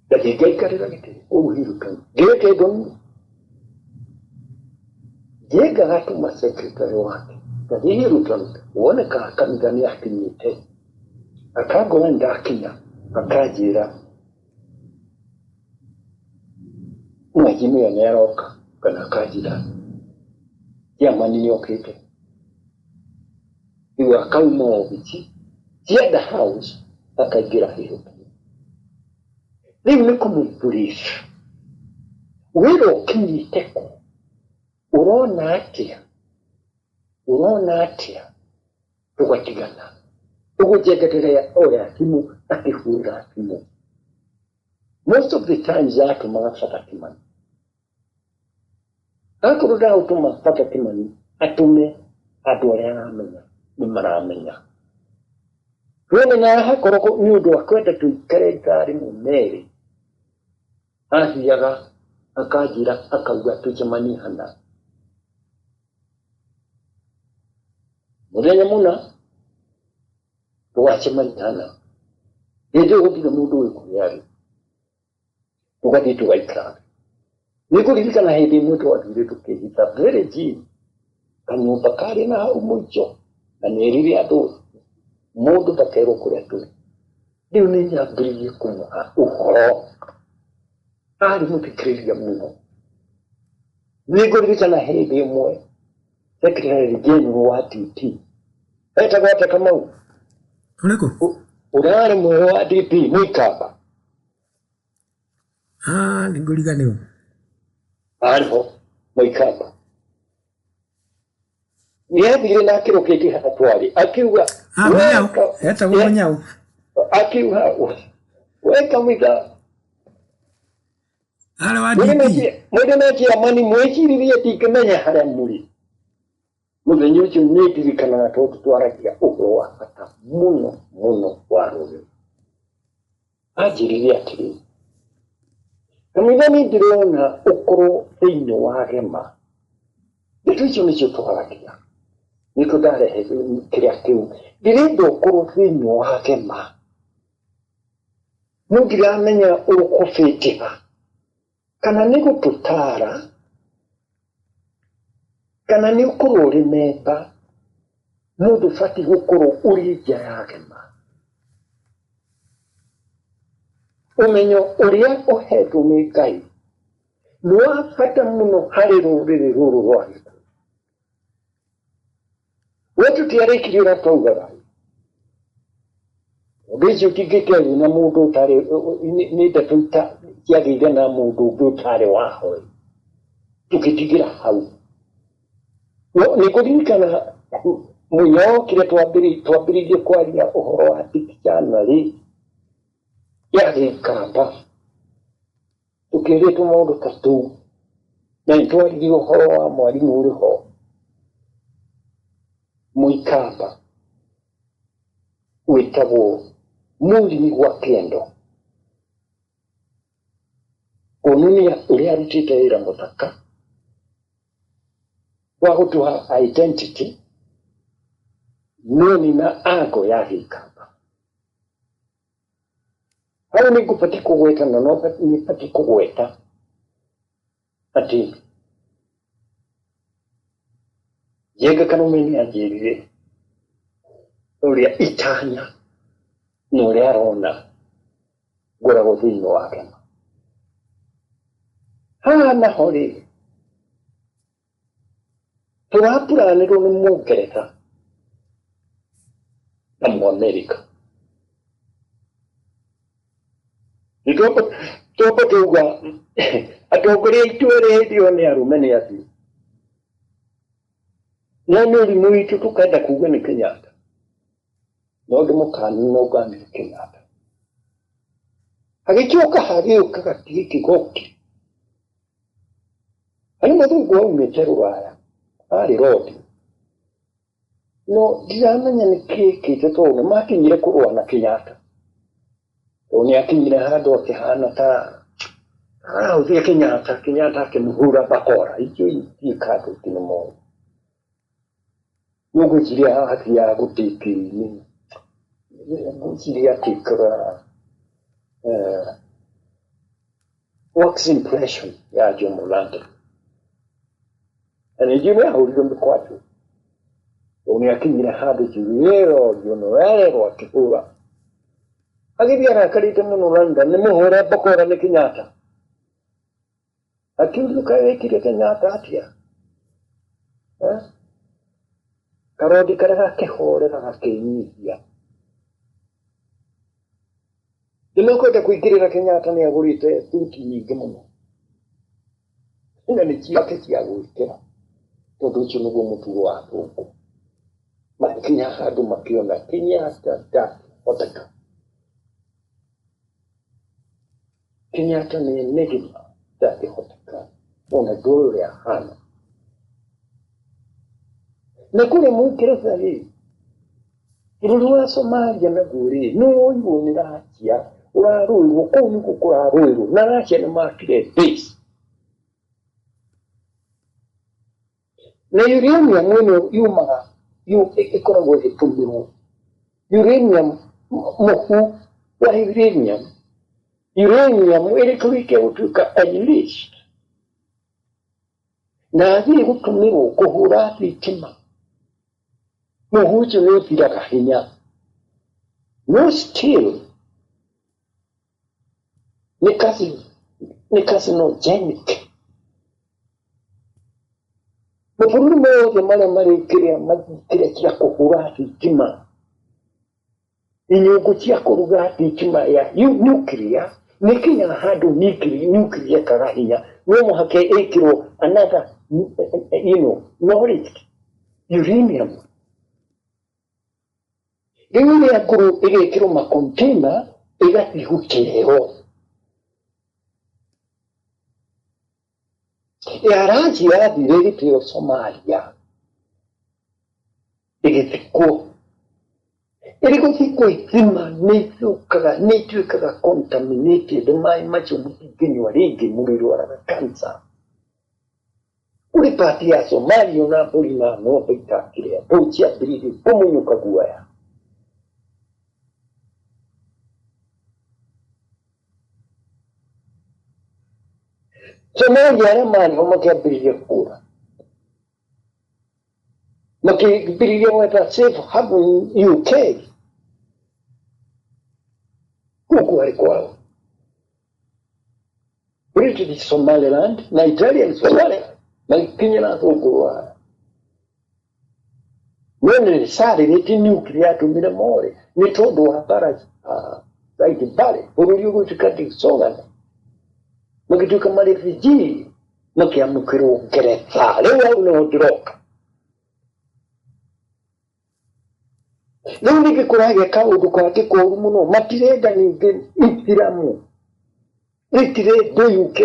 Ndathiĩ ngaikarĩra gĩtĩ kũu Hilton. Ngĩreke ngoni. Njenga agatũma secretary wake. Ngathiĩ Hilton wone kana kanitha nĩ akinyĩte. Akangora nĩ ndakinya akanjĩra mheshimiwa nĩ aroka kana akanjĩra chairman nĩ okĩte. Rĩu akauma obici Cianda House Akaingĩra hĩhũki rĩu nĩ kũmũbrief wĩra ũkinyĩte kũ, ũrona atĩa, ũrona atĩa, tũgatigana ũguo. Njenga oya thimũ, akĩhũra thimũ. Most of the times atũmaga Bata Kimani. Akorwo ndagũtũma Bata Kimani, atũme andũ arĩa aramenya nĩ maramenya. Tuonana hakorwo nĩ ũndũ wa kwenda tũikare ithaa rĩmwe merĩ, athiaga akanjĩra, akauga tũcemanie hana mũthenya mũna, tũgacemania hana. Hĩndĩ ĩyo gũtirĩ mũndũ wĩ kũrĩa arĩ, tũgathiĩ tũgaikara. Nĩ ngũririkana hĩndĩ ĩmwe twathire tũkĩhitha village, kanyũmba karĩ na hau mũico, na nĩerire andũ mũndũ ndakerwo kũrĩa tũrĩ. Rĩu nĩ nyambĩrĩirie kũmũha ũhoro, arĩ mũthikĩrĩria mũno. Nĩ ngũririkana hĩndĩ ĩmwe secretary general wa DP etagwo atĩa, Kamau?
Ũrĩkũ?
Ũrĩa warĩ mwerũ wa DP, Mũikamba.
Ah, nĩ ngũriganĩrwo.
Arĩ ho Mũikamba, nĩ athire na akĩrũkĩtie haha twarĩ, akiuga,
Ah, Mũnyau. Etagwo Mũnyau.
Akiuga, "We Kamũitha."
Arĩ wa DP.
Mwĩrĩ na chairman, mwĩciririe ndingĩmenya harĩa mũrĩ. Mũthenya ũcio nĩ ndirikanaga tondũ twaragia ũhoro wa bata mũno mũno wa rũrĩrĩ. Anjĩrire atĩrĩ, "Kamũitha, nĩ ndĩrona ũkorwo thĩinĩ wa gema." Ndeto icio nĩcio twaragia, nĩkĩo ndarehe kĩrĩa kĩu. "Ndĩrenda ũkorwo thĩinĩ wa gema, no ndiramenya ũkũbĩtĩha kana nĩ gũtũtara kana nĩ ũkorwo ũrĩ memba, no ndũbatiĩ gũkorwo ũrĩ nja ya gema. Ũmenyo ũrĩa ũhetwo nĩ Ngai nĩ wa bata mũno harĩ rũrĩrĩ rũrũ rwa Gĩkũyũ." We tũtiarĩkirie ũrĩa twaugaga. Ũndũ ũcio ũtingĩkĩario na mũndũ ũtarĩ, nĩ ndeto ciagĩire na mũndũ ũngĩ ũtarĩ waho, tũgĩtigĩra hau. No nĩ ngũririkana mũnyokire twambĩrĩirie kwaria ũhoro wa dictionary ya Gĩkamba, tũkĩrĩtwo maũndũ ta tũu, na nĩ twaririe ũhoro wa mwarimũ ũrĩ ho Mũikamba wĩtagwo Mũrimi gwa Kĩendo, kuonania ũrĩa arutĩte wĩra mũthaka wa gũtũha identity no nĩ na ango ya Gĩkamba. Hau nĩ ngũbatiĩ kũgweta, na no nĩ batiĩ kũgweta atĩ Njenga Karume nĩ anjĩrire ũrĩa itanya na ũrĩa arona ngoragwo thĩinĩ wa gema. Haha naho rĩ, tũrapuranĩrwo nĩ Mũngeretha na Mũamerika. Nĩ twamba tuga atongoria aitũ erĩ hĩndĩ ĩyo nĩ arũme, nĩ athiĩ, no nĩ ũrimũ witũ tũkenda kuga nĩ Kenyatta, no ndĩmũkanina ũganĩre Kenyatta. Hagĩcoka hagĩũka gakĩgĩkĩ goki harĩ mũthũngũ waumĩte rũraya, arĩ rodi, no ndiramenya nĩ kĩĩ kĩte, tondũ nĩ makinyire kũrũa na Kenyatta, tondũ nĩ akinyire handũ akĩhana ta arahũthia Kenyatta, Kenyatta akĩmũhũra bakora icio itiĩ kandũ nĩ moĩ. No ngwĩciria haha hathiaga gũtĩki, ngwĩciria atĩkaga wax impression ya Jomo London, na ningĩ nĩ ahũrirwo mĩkwajũ, tondũ nĩ akinyire handũ Juliero Jonoerero akĩhũra, agĩthiĩ arakarĩte mũno London nĩ mũhũre bakora nĩ Kenyatta. Akiurio, "Kaĩ wĩkire Kenyatta atĩa?" Eh? Karondi karĩa gakĩhorera gakĩnyihia. Nĩ mekwenda kũingĩrĩra Kenyatta nĩ agũrĩte thuti nyingĩ mũno na nĩ ciake cia gwĩkĩra tondũ ũcio nĩguo mũtugo wa athũngũ. Magĩkinya handũ makĩona Kenyatta ndangĩhoteka. Kenyatta nĩ enigma ndangĩhoteka ona ndũĩ ũrĩa ahana. Na kũrĩa Mũngeretha rĩ, bũrũri wa Somalia naguo rĩ, nĩ woirwo nĩ Russia, ũrarũĩrwo kũu nĩkuo kũrarũĩrwo na Russia nĩ makire base. Na uranium ĩno yumaga ĩkoragwo ĩgĩtũmĩrwo uranium mũhu wa uranium uranium ĩrĩkĩrĩkia gũtuĩka enriched na athiĩ gũtũmĩrwo kũhũra thitima mũhu ũcio nĩ ũthiraga hinya no still nĩ nĩ carcinogenic. Mabũrũri mothe marĩa marĩ kĩrĩa kĩrĩa kĩa kũhũra thitima inyũngũ cia kũruga thitima ya nuclear nĩ kinyaga handũ nuclear ĩkaga hinya no mũhaka ĩkĩrwo another knowledge uranium. Rĩu ĩrĩa ngũrũ ĩgekĩrwo makontena ĩgathiĩ gũteo. Ya Russia yathire ĩgĩteo Somalia ĩgĩthikwo. Ĩrĩ gũthikwo ithima nĩ ithũkaga nĩ ituĩkaga contaminated maĩ macio mũtingĩnyua rĩngĩ mũrĩrwaraga cancer. Kũrĩ part ya Somalia ona mbũri na ng'ombe itakĩrĩa ndũ ciambĩrĩirie kũmunyũka guoya. Somalia arĩa marĩ ho makĩambĩrĩria kũra makĩambĩrĩria gwetha safe haven UK kũu kwarĩ kwao British Somaliland na Italian Somaliland magĩkinyĩra athũngũ rũraya no nĩ sarĩrĩtie nuclear yatũmire more nĩ tondũ wa bara Right Valley bũrũri ũgũtuĩka disorganized magĩtuĩka ma refugee makĩamũkĩrwo Ngeretha rĩu hau nĩho ndĩroka. Rĩu ningĩ kũragĩa kaũndũ kangĩ koru mũno matirenda ningĩ ithiramu rĩtirendwo UK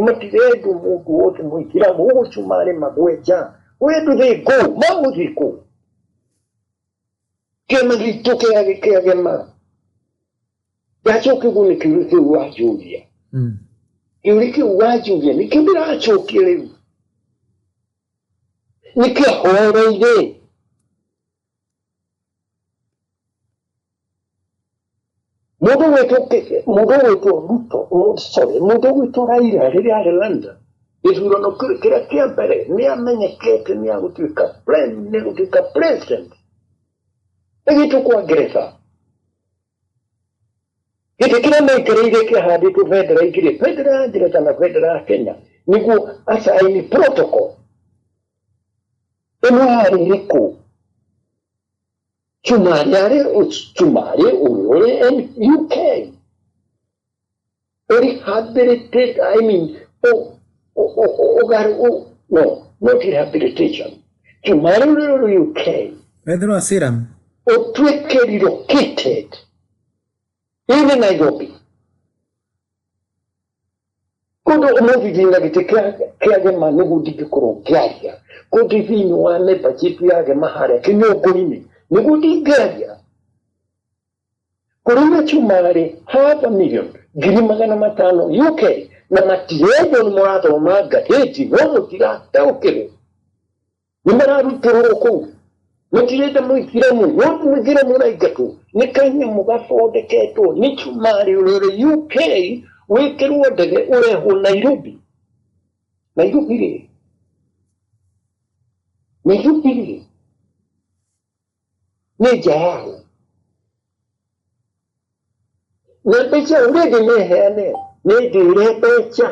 matirendwo mũndũ wothe mũithiramu ũguo cumarĩ magwenja where do they go magũthiĩ kũ kĩama gitũ kĩagema ndacokia ũguo nĩ kĩũria kĩu wanjũria kĩũria kĩu wanjũria nĩkĩo ndĩracokia rĩu nĩkĩo horeire mũndũ gwĩtwo mũndũ gwĩtwo Ruto sorry mũndũ gwĩtwo Raila rĩrĩa arĩ London gĩthurano kĩrĩa kĩa mbere nĩ amenyekete nĩ agũtuĩka nĩ agũtuĩka president ĩgĩtwo kwa Ngeretha gĩtĩ kĩrĩa maikarĩire kĩahandĩtwo bendera igĩrĩ bendera ya Ngeretha na bendera ya Kenya nĩguo acaini protocol ĩno yarĩ ĩrĩkũ Cumarĩ arĩ Cumarĩ ũrĩa ũrĩ UK rehabilitate I mean no not rehabilitation Cumarĩ ũrĩa ũrĩ UK
Wethirwo asylum
ũtuĩke relocated in Nairobi kũndũ ũmũthĩ ndĩna gĩtĩ kĩa gema nĩguo ndingĩkorwo ngĩaria kũndũ thĩinĩ wa membership ya gema harĩa kĩnyũngũ-inĩ nĩguo ndingĩaria kũrĩ na cumarĩ half a million ngiri magana matano UK na matirendwo nĩ mũrathoma ngathĩti no mũtirataũkĩrwo nĩ mararutũrũrwo kũu matirenda mũithiramu no mũithiramu ũraingatwo nĩ kanyamũ gathondeketwo nĩ cumarĩ ũrĩa ũrĩ UK wĩkĩrwo ndege ũrehwo Nairobi Nairobi rĩ Nairobi rĩ nĩ nja yaho na mbeca ũrĩndĩ nĩheane nĩ ndĩre mbeca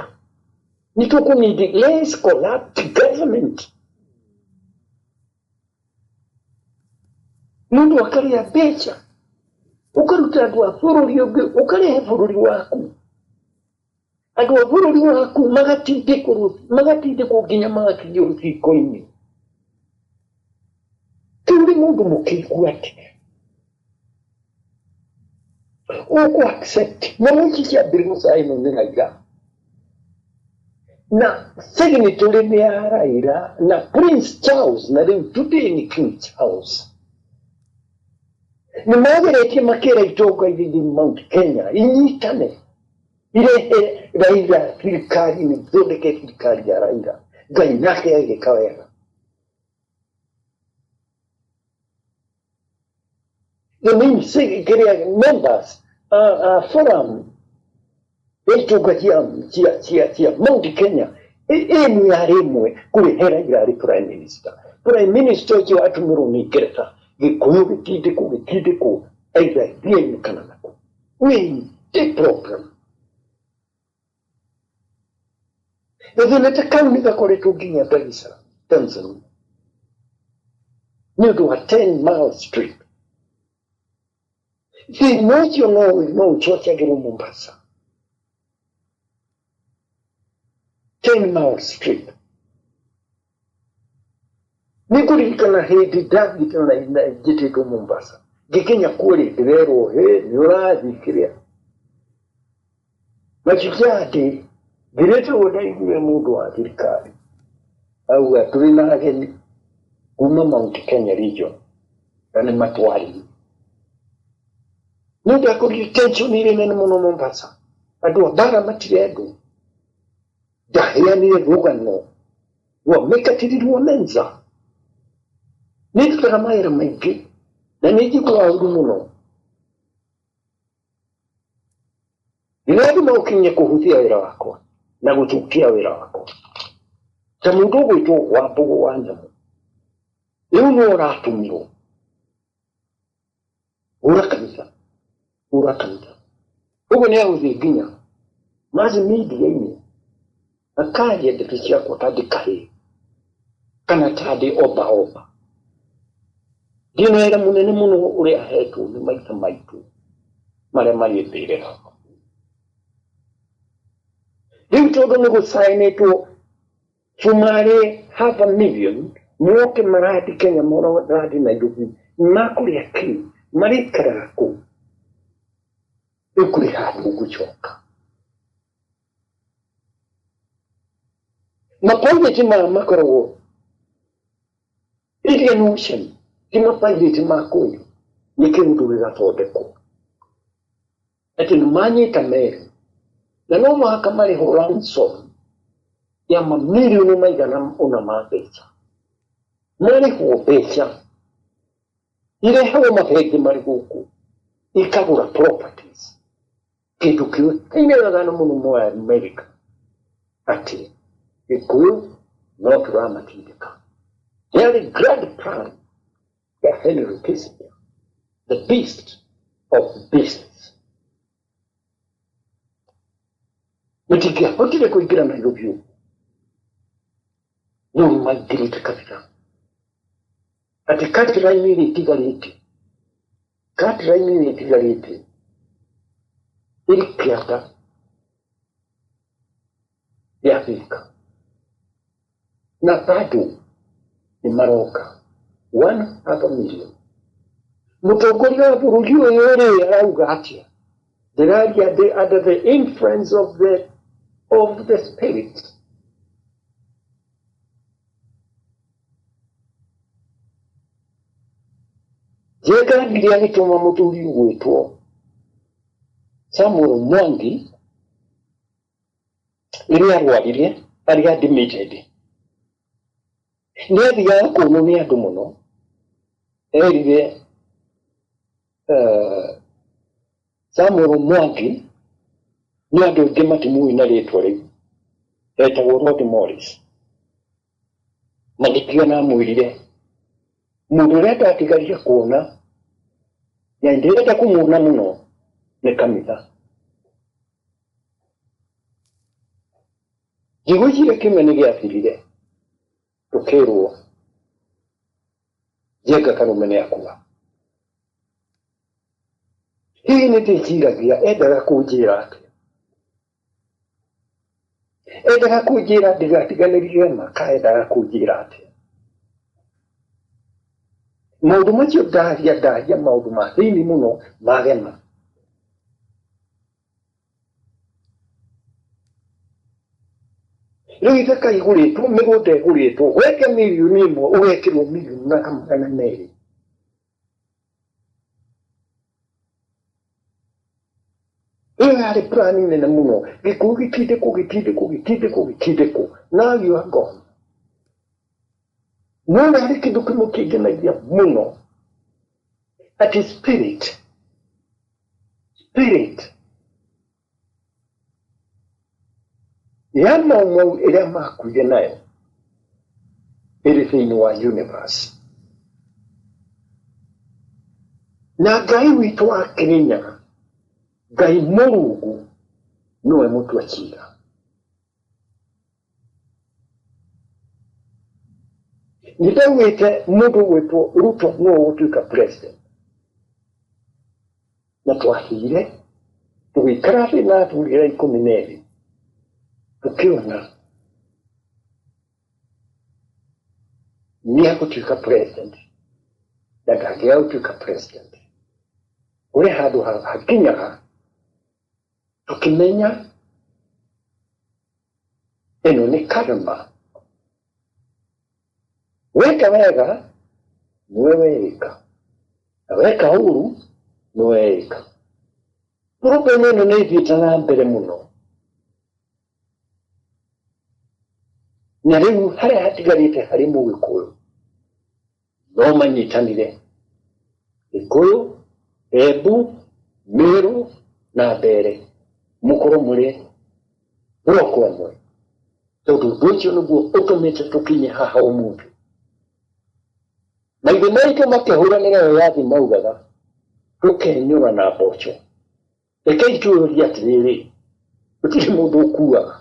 nĩ tũkũnindi let's collapse government mũndũ akarĩa mbeca Ũkaruta andũ a bũrũri ũngĩ ũkarehe bũrũri waku. Andũ a bũrũri waku magatindĩkwo magatindĩkwo nginya magakinyio rũthingo-inĩ. Rĩu ũrĩ mũndũ mũkĩgu atĩa? Ũkũ accept nyamũ ici ciambĩrĩrio gũcainwo nĩ Raila na signatory nĩ ya Raila na Prince Charles na rĩu today nĩ King Charles. Nĩ mageretie makĩra itonga iria irĩ Mount Kenya inyitane irehe Raila thirikari-inĩ, ithondeke thirikari ya Raila. Ngai nake agĩka wega. The main kĩrĩa members a forum ya itonga cia Mount Kenya ĩmu yarĩ ĩmwe kũrehe Raila arĩ prime minister. Prime minister ũcio atũmĩrwo nĩ Ngeretha, Gĩkũyũ gĩtindĩkwo gĩtindĩkwo either thia-inĩ kana nakũ. We the problem. Gathĩna ta kau nĩ gakoretwo nginya Dar es Salaam, Tanzania. Nĩ ũndũ wa 10 mile strip. Thĩna ũcio no ũcocagĩrwo Mombasa. 10 mile strip. Nĩ ngũririkana hĩndĩ ndathiĩte na njĩtĩtwo Mombasa. Ngĩkinya kuo rĩ, ndĩrerwo hĩ nĩ ũrathiĩ kĩrĩa. Mashujaa Day, ngĩrĩte ũguo ndaiguire mũndũ wa thirikari auga tũrĩ na ageni kuma Mount Kenya region na nĩ matwaririe. Nĩ ndakorire tension ĩrĩ nene mũno Mombasa. Andũ a bara matirendwo. Ndaheanire rũgano rwa Mekatilili Menza. Nĩ ndutaga mawĩra maingĩ na nĩ njiguaga ũru mũno. Rĩrĩa andũ magũkinyia kũhũthia wĩra wakwa na gũthũkia wĩra wakwa, ta mũndũ ũgwĩtwo Wambũgũ wa Nyamũ, rĩu nĩwe ũratũmirwo hũra kanitha, hũra kanitha. Ũguo nĩ agũthiĩ nginya mass media-inĩ akaria ndeto ciakwa ta ndĩ kahĩĩ kana ta ndĩ oba oba. Ndĩ na wĩra mũnene mũno ũrĩa hetwo nĩ maithe maitũ marĩa marĩ mbĩrĩra. Rĩu tondũ nĩ gũcainĩtwo cumarĩ half a million moke marathiĩ Kenya marathiĩ Nairobi makũrĩa kĩ marĩikaraga kũ? Rĩu kũrĩ handũ ngũcoka. Mapairĩti maya makoragwo Indian Ocean ti mapairĩti ma kũu, nĩ kĩũndũ gĩgathondekwo atĩ nĩ manyita meri na no mũhaka marĩhwo ransom ya mamirioni maigana ũna ma mbeca, marĩhwo mbeca irehagwo mabengi marĩ gũkũ ikagũra properties, kĩndũ kĩũĩkaine wega mũno mũno America atĩ Gĩkũyũ no tũramatindĩka. Yarĩ grand plan ya Henry Kissinger, the beast of beasts. Mũtingĩahotire kũingĩra Nairobi ũguo, no nĩmaingĩrĩte kabira atĩ cut-line ĩrĩa ĩtigarĩte, cut-line ĩrĩa ĩtigarĩte ĩrĩ kĩanda gĩa Thika na bado nĩ maroka one half a million. Mũtongoria wa bũrũri ũyũ rĩ arauga atĩa? Ndĩraria ndĩ under the influence of the spirit. Njenga ngiri agĩtũma mũthuri ũgwĩtwo Samuel Mwangi rĩrĩa arwarire arĩ admitted. Nĩ athiaga kuonwo nĩ andũ mũno, erire Samuel Mwangi nĩ andũ aingĩ matimũĩ na rĩtwa rĩu, etagwo Rod Morris. Magĩtigana amwĩrire mũndũ ũrĩa ndatigarire kuona na ndĩrenda kũmuona mũno nĩ kanitha. Ngĩgwĩciria kĩmwe nĩ gĩathirire tũkĩrwo Njenga Karũme nĩ akua. Hihi nĩ ndĩciragia endaga kũnjĩra atĩa? Endaga kũnjĩra ndigatiganĩrie ma ka endaga kũnjĩra atĩa? Maũndũ macio ndaria ndaria maũndũ ma thĩinĩ mũno magema. Rĩu ithaka igũrĩtwo, mĩgũnda ĩgũrĩtwo, wendia mirioni 1 ũgekĩrwo mirioni 200. Ĩyo yarĩ plan nene mũno. Gĩkũyũ gĩtindĩkwo gĩtindĩkwo gĩtindĩkwo gĩtindĩkwo. Now you are gone. No nĩ harĩ kĩndũ kĩmwe kĩngenagia mũno, atĩ spirit ya Mau Mau ĩrĩa makuire nayo ĩrĩ thĩinĩ wa universe. Na Ngai witũ wa Kĩrĩnyaga, Ngai Mũrungu, nĩwe mũtua cira. Nĩ ndaugĩte mũndũ ũgwĩtwo Ruto nĩwe ũgũtuĩka president. Na twathire tũgĩikara thĩ na athuri arĩa 12 tũkĩona nĩ egũtuĩka president na ndangĩaga gũtuĩka president. Kũrĩ handũ hakinyaga tũkĩmenya ĩno nĩ karma. Weka wega nĩwe weĩka, na weka ũru nĩwe weĩka. Problem ĩno nĩ ĩthiĩte na mbere mũno, na rĩu harĩa hatigarĩte harĩ Mũgĩkũyũ no manyitanire Gĩkũyũ, Embu, Meru na Mbeere, mũkorwo mũrĩ block ĩmwe, tondũ ũndũ ũcio nĩguo ũtũmĩte tũkinye haha ũmũthĩ. Maithe maitũ makĩhũranĩra wĩyathi maugaga tũkenyũra na mboco. Rekei twĩyũrie atĩrĩrĩ, gũtirĩ mũndũ ũkuaga.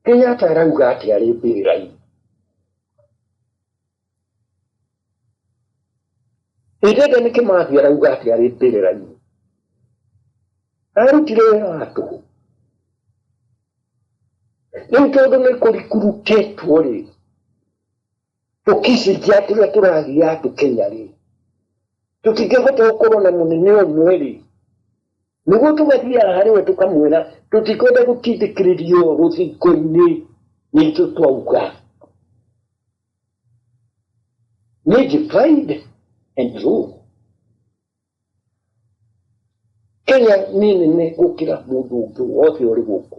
Kenyatta arauga atĩa arĩ mbĩrĩra-inĩ? Dedan Kĩmathi arauga atĩa arĩ mbĩrĩra-inĩ? Arutire wĩra wa tũhũ. Rĩu tondũ nĩ kũrikurutĩtwo rĩ, tũkicinjia tũrĩa tũragia andũ Kenya rĩ, tũtingĩhota gũkorwo na mũnene ũmwe rĩ, nĩguo tũgathiaga harĩ we tũkamwĩra tũtikwenda gũtindĩkĩrĩrio rũthingo-inĩ nĩ ithuĩ twauga. Nĩ divide and rule. Kenya nĩ nene gũkĩra mũndũ ũngĩ wothe ũrĩ gũkũ,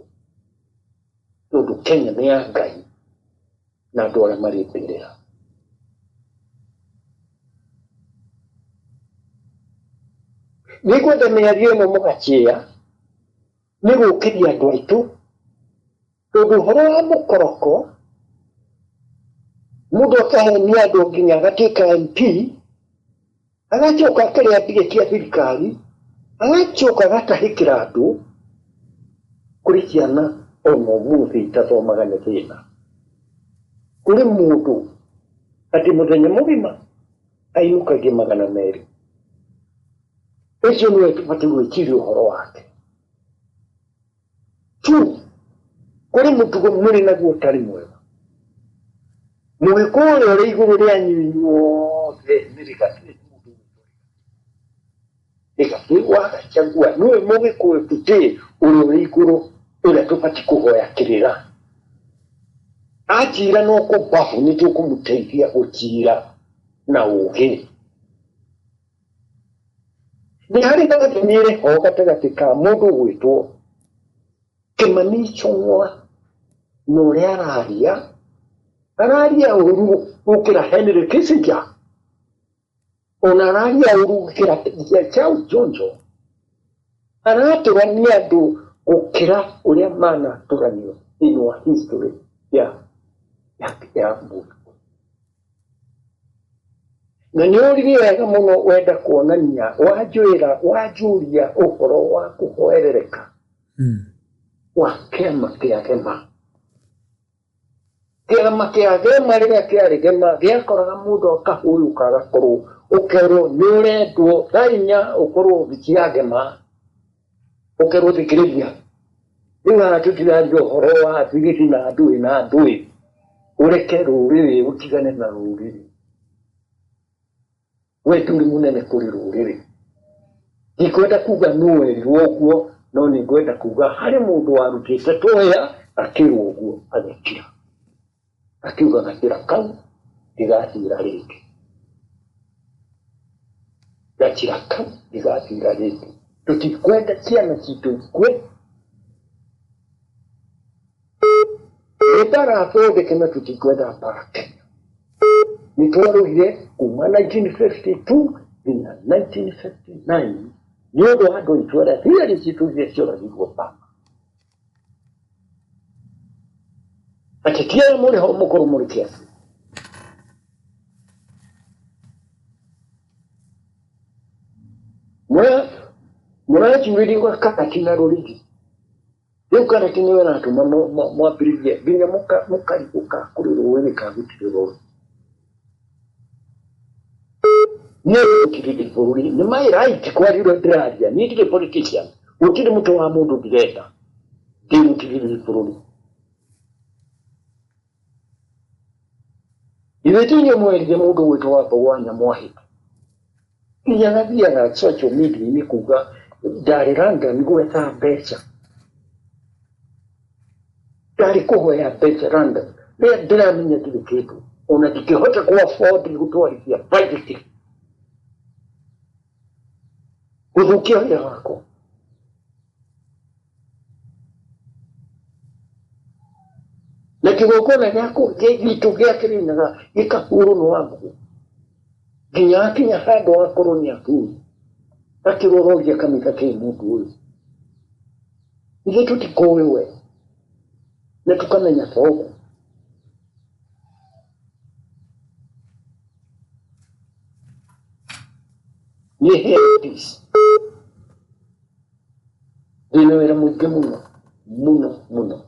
tondũ Kenya nĩ ya Ngai na andũ arĩa marĩ mbĩrĩra. Nĩngwenda mĩario ĩno mũgakĩĩa nĩ gũkĩria andũ aitũ, tondũ ũhoro wa mũkoroko mũndũ akahenia andũ nginya agatuĩka MP, agacoka akarĩa mbia cia thirikari, agacoka agatahĩkĩra andũ. Kũrĩ ciana ona ũmũthĩ itathomaga nĩ thĩna. Kũrĩ mũndũ atĩ mũthenya mũgima ainũkagia 200. Ũcio nĩwe tũbatiĩ gwĩciria ũhoro wake. Tu kũrĩ mũtugo mũrĩ naguo ũtarĩ mwega. Mũgĩkũyũ ũrĩa ũrĩ igũrũ rĩanyu inyuothe nĩ Rigathĩ. Rigathĩ wa Gachagua nĩwe mũgĩkũyũ today ũrĩa ũrĩ igũrũ ũrĩa tũbatiĩ kũhoya kĩrĩra. Anjĩra no kũbabu nĩ tũkũmũteithia gũcira na ũgĩ. Nĩ harĩ gathĩ ĩrĩ ho gatagatĩ ka mũndũ ũgwĩtwo Kĩmani Ichung'wa na ũrĩa araria, araria ũru gũkĩra Henry Kissinger, ona araria ũru gũkĩra Charles Njonjo, aratũrania andũ gũkĩra ũrĩa manatũranio thĩinĩ wa history ya mũndũ. Na nĩ ũririe wega mũno wenda kuonania wanjũĩra wanjũria ũhoro wa kũhoerereka wa kĩama kĩa Gema. Kĩama kĩa Gema rĩrĩa kĩarĩ Gema gĩakoraga mũndũ akahũyũka agakorwo Ũkerwo nĩ ũrendwo thaa 4 ũkorwo obici ya Ngema, ũkerwo thikĩrĩria. Rĩu haha tũtiraria ũhoro wa thigiti na ndũĩ na ndũĩ, ũreke rũrĩrĩ ũtigane na rũrĩrĩ. We ndũrĩ mũnene kũrĩ rũrĩrĩ. Ndikwenda kuga nũ werirwo ũguo, no nĩ ngwenda kuga harĩ mũndũ warutĩte toya akĩrwo ũguo agĩkira. Akiuga gacĩra kau ndigathiĩra rĩngĩ. Gacĩra kau ndigathiĩra rĩngĩ. Tũtikwenda ciana citũ ikue. Nĩ mbara thondeke na tũtikwenda mbara Kenya. Nĩ twarũire kuma 1952 nginya 1959 nĩ ũndũ wa andũ aitũ arĩa thigari citũ iria cioragirwo mbara. Ateti aya mũrĩ ho mũkorwo mũrĩ kĩabu. Mũranjurĩrio gakati na rũrigi. Rĩu karati nĩwe ĩratũma mwambĩrĩrie nginya mũkarigũka kũrĩ rũrĩrĩ ka gũtirĩ rũĩ. Niĩ gũtirĩ bũrũri nĩ my right kwaria ũrĩa ndĩraria. Niĩ ndirĩ politician, gũtirĩ mũtwe wa mũndũ ndĩrenda, ndĩ mũtirĩrĩri bũrũri. Ithuĩ ti inyuĩ mwerire mũndũ gwĩtwo Wambũgũ wa Nyamwahĩ nginya agathiaga social media-inĩ kuga ndarĩ London gwetha mbeca, ndarĩ kũhoya mbeca London. Rĩrĩa ndĩramenya ndirĩ kĩndũ ona ndingĩhota kũ afford gũtwarithia baithikiri, gũthũkia wĩra wakwa. Na kĩgongona gitũ gĩa Kĩrĩnyaga gĩkahũrwo nĩ Wambũgũ nginya akinya handũ akorwo nĩ athuuri akĩrwo roria kanitha kĩ mũndũ ũyũ. Ithuĩ tũtikũĩ we na tũkamenya thoguo. Niĩ he peace, ndĩna wĩra mũingĩ mũno mũno mũno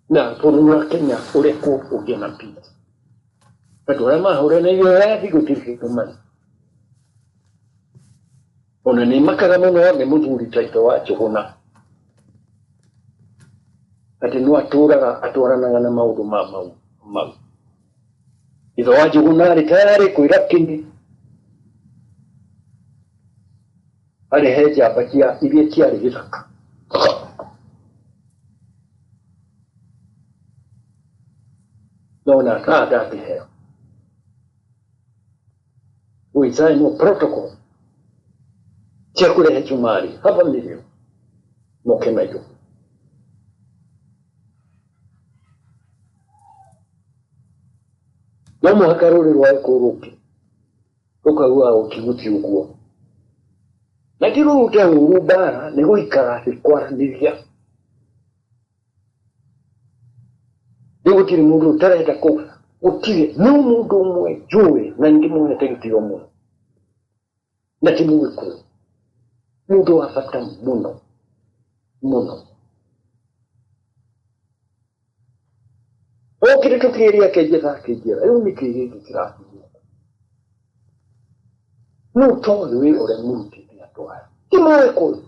na bũrũri wa Kenya ũrekwo ũgĩe na peace. Andũ arĩa mahũranĩire wĩyathi gũtirĩ kĩndũ marĩ. Ona nĩ makaga mũno nĩ mũthuri ta ithe wa Njũgũna atĩ no atũraga atwaranaga na maũndũ ma mau mau. Ithe wa Njũgũna arĩ tayarĩ kwĩra Kini arehe njamba cia iria ciarĩ gĩthaka. No ona thaa ndangĩheo. Gwĩcainwo protocol cia kũrehe cumari half a million moke Nairobi. No mũhaka rũrĩ rwa rũke rũkauga ũkiguti ũguo na ti rũrute ũru mbara nĩ gũikara thĩ kwaranĩria. Rĩu gũtirĩ mũndũ ũtarenda kũ gũtirĩ no mũndũ ũmwe njũĩ na nĩndĩmuonete gĩtĩo mũno na ti Mũgĩkũyũ, mũndũ wa bata mũno mũno. Okire tũkĩria akĩnjetha akĩnjĩra rĩu nĩkĩ gĩkĩ kĩrathiĩ no toĩ wĩra ũrĩa mũrutĩte andũ aya ti Mũgĩkũyũ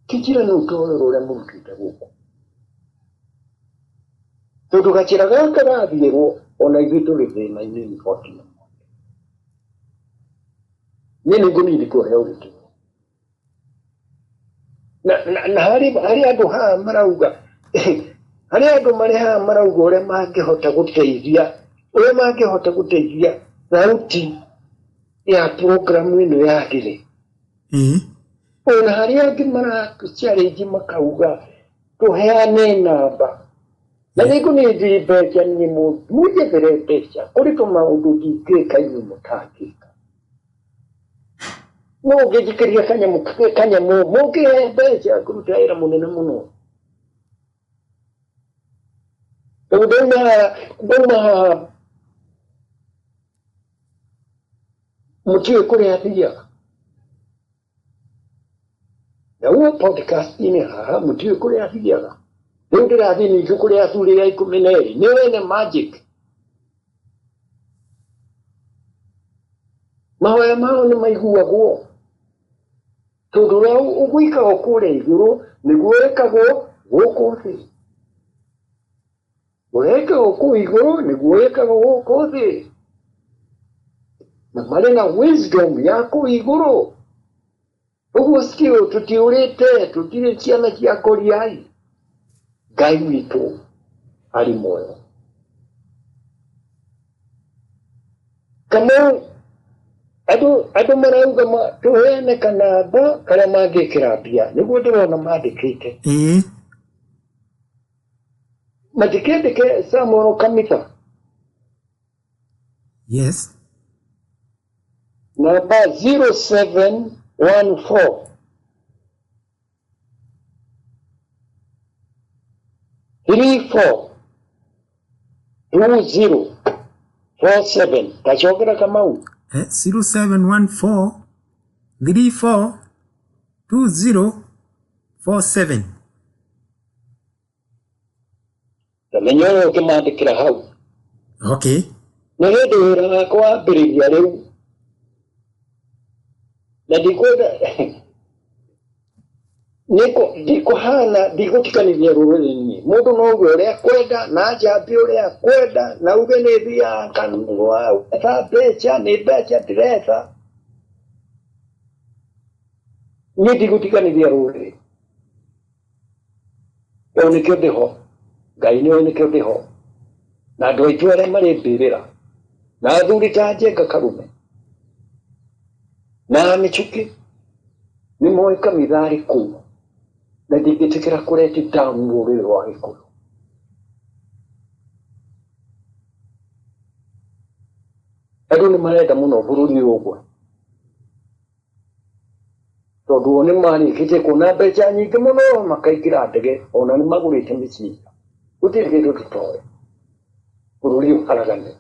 kĩnjĩra no toĩ wĩra ũrĩa mũrutĩte gũkũ tondũ gacĩra gaka gathiĩrwo ona ithuĩ tũrĩ thĩna-inĩ nĩ twakinya. Niĩ nĩ ngũnini kũheo gĩtĩo na harĩ andũ haha marauga harĩ andũ marĩ haha marauga ũrĩa mangĩhota gũteithia ũrĩa mangĩhota gũteithia thauti ya programu ĩno yagĩre. Ona harĩ angĩ mara challenge makauga tũheane namba na nĩ ngũnĩnjĩ mbeca niĩ mũnjethere mbeca kũrĩ tũmaũndũ ndingĩka inyuĩ mũtangĩka no ũngĩnjikĩria kanyamũ kanyamũ mũngĩhe mbeca ngũruta wĩra mũnene mũno. Rĩu ndauma haha mũtiũĩ kũrĩa thiaga na huo podcast-inĩ haha mũtiũĩ kũrĩa thiaga. Rĩu ndĩrathiĩ ningĩ kũrĩ athuri a 12 nĩ wene magic. Mahoya mao nĩ maiguagwo tondũ ũrĩa ũgwĩkagwo kũrĩa igũrũ nĩguo wĩkagwo gũkũ thĩ. Ũrĩa wĩkagwo kũu igũrũ nĩguo wĩkagwo gũkũ thĩ. Na marĩ na wisdom ya kũu igũrũ. Ũguo still tũtiũrĩte, tũtirĩ ciana cia ngoriai. Ngai witũ arĩ muoyo. Kamau, andũ marauga tũheane kanamba karĩa mangĩkĩra mbia, nĩguo ndĩrona mandĩkĩte.
Ĩĩ.
Matikĩandĩke Samuel Kamitha.
Yes.
Namba 0714 34 20 47. Tacokera Kamau.
0714 34 20 47.
Tamenya ũrĩa ũkĩmandĩkĩra hau.
Okay.
Nĩ hĩndĩ wĩra wakwa wambĩrĩria rĩu. Na ndikwenda ndikũhana ndigũtiganĩria rũrĩrĩ niĩ. Mũndũ no uge ũrĩa akwenda na njambie ũrĩa akwenda na uge nĩ thiaga kanua etha mbeca nĩ mbeca ndĩretha. Niĩ ndigũtiganĩria rũrĩrĩ. Tondũ nĩkĩo ndĩho. Ngai nĩoĩ nĩkĩo ndĩho. Na andũ aitũ arĩa marĩ mbĩrĩra na athuri ta Njenga Karume na Mĩchũkĩ nĩ moĩ Kamitha arĩ kũu na ndingĩtĩkĩra kũ let down rũrĩrĩ rwa Gĩkũyũ. Andũ nĩ marenda mũno bũrũri ũyũ ũgwe tondũ o nĩ marĩkĩtie kuona mbeca nyingĩ mũno makaingĩra ndege ona nĩ magũrĩte mĩciĩ. Gũtirĩ kĩndũ tũtoĩ. Bũrũri ũharagane.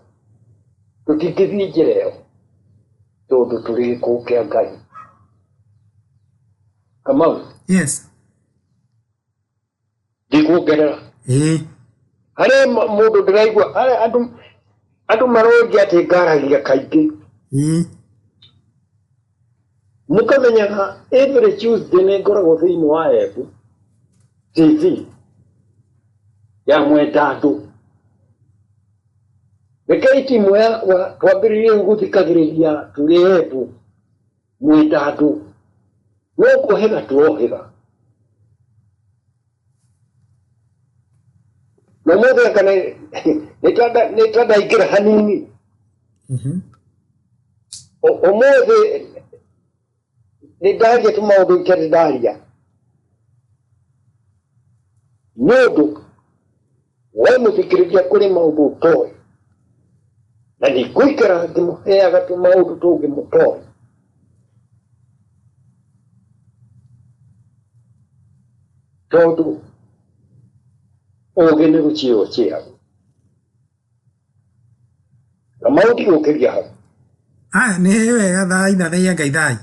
Tũtingĩthiĩ njĩra ĩyo tondũ tũrĩ gĩkũũ kĩa Ngai. Kamau.
Yes.
Ndikuongerera.
Ĩĩ.
Harĩ mũndũ ndĩraigua harĩ andũ marongia atĩ ngaragia kaingĩ.
Ĩĩ.
Mũkamenyaga every Tuesday nĩ ngoragwo thĩinĩ wa Embu TV ya Mwendandũ. Rekei timu yakwa twambĩrĩrie gũthikagĩrĩria tũrĩ Embu Mwendandũ. No kũhĩga tũrohĩga. Na ũmũthĩ anga nĩ ta ndaingĩra hanini. Ũmũthĩ nĩ ndaria tũmaũndũ itarĩ ndaria. Nĩ ũndũ we mũthikĩrĩria kũrĩ maũndũ ũtoĩ. Na nĩ ngũikara ngĩmũheaga tũmaũndũ tũngĩ mũtoĩ. Tondũ ũũgĩ nĩ gũciĩrwo ũciĩragwo. Kamau ndigũkĩria hau.
Aya nĩ wega thai na thaia Ngai thai.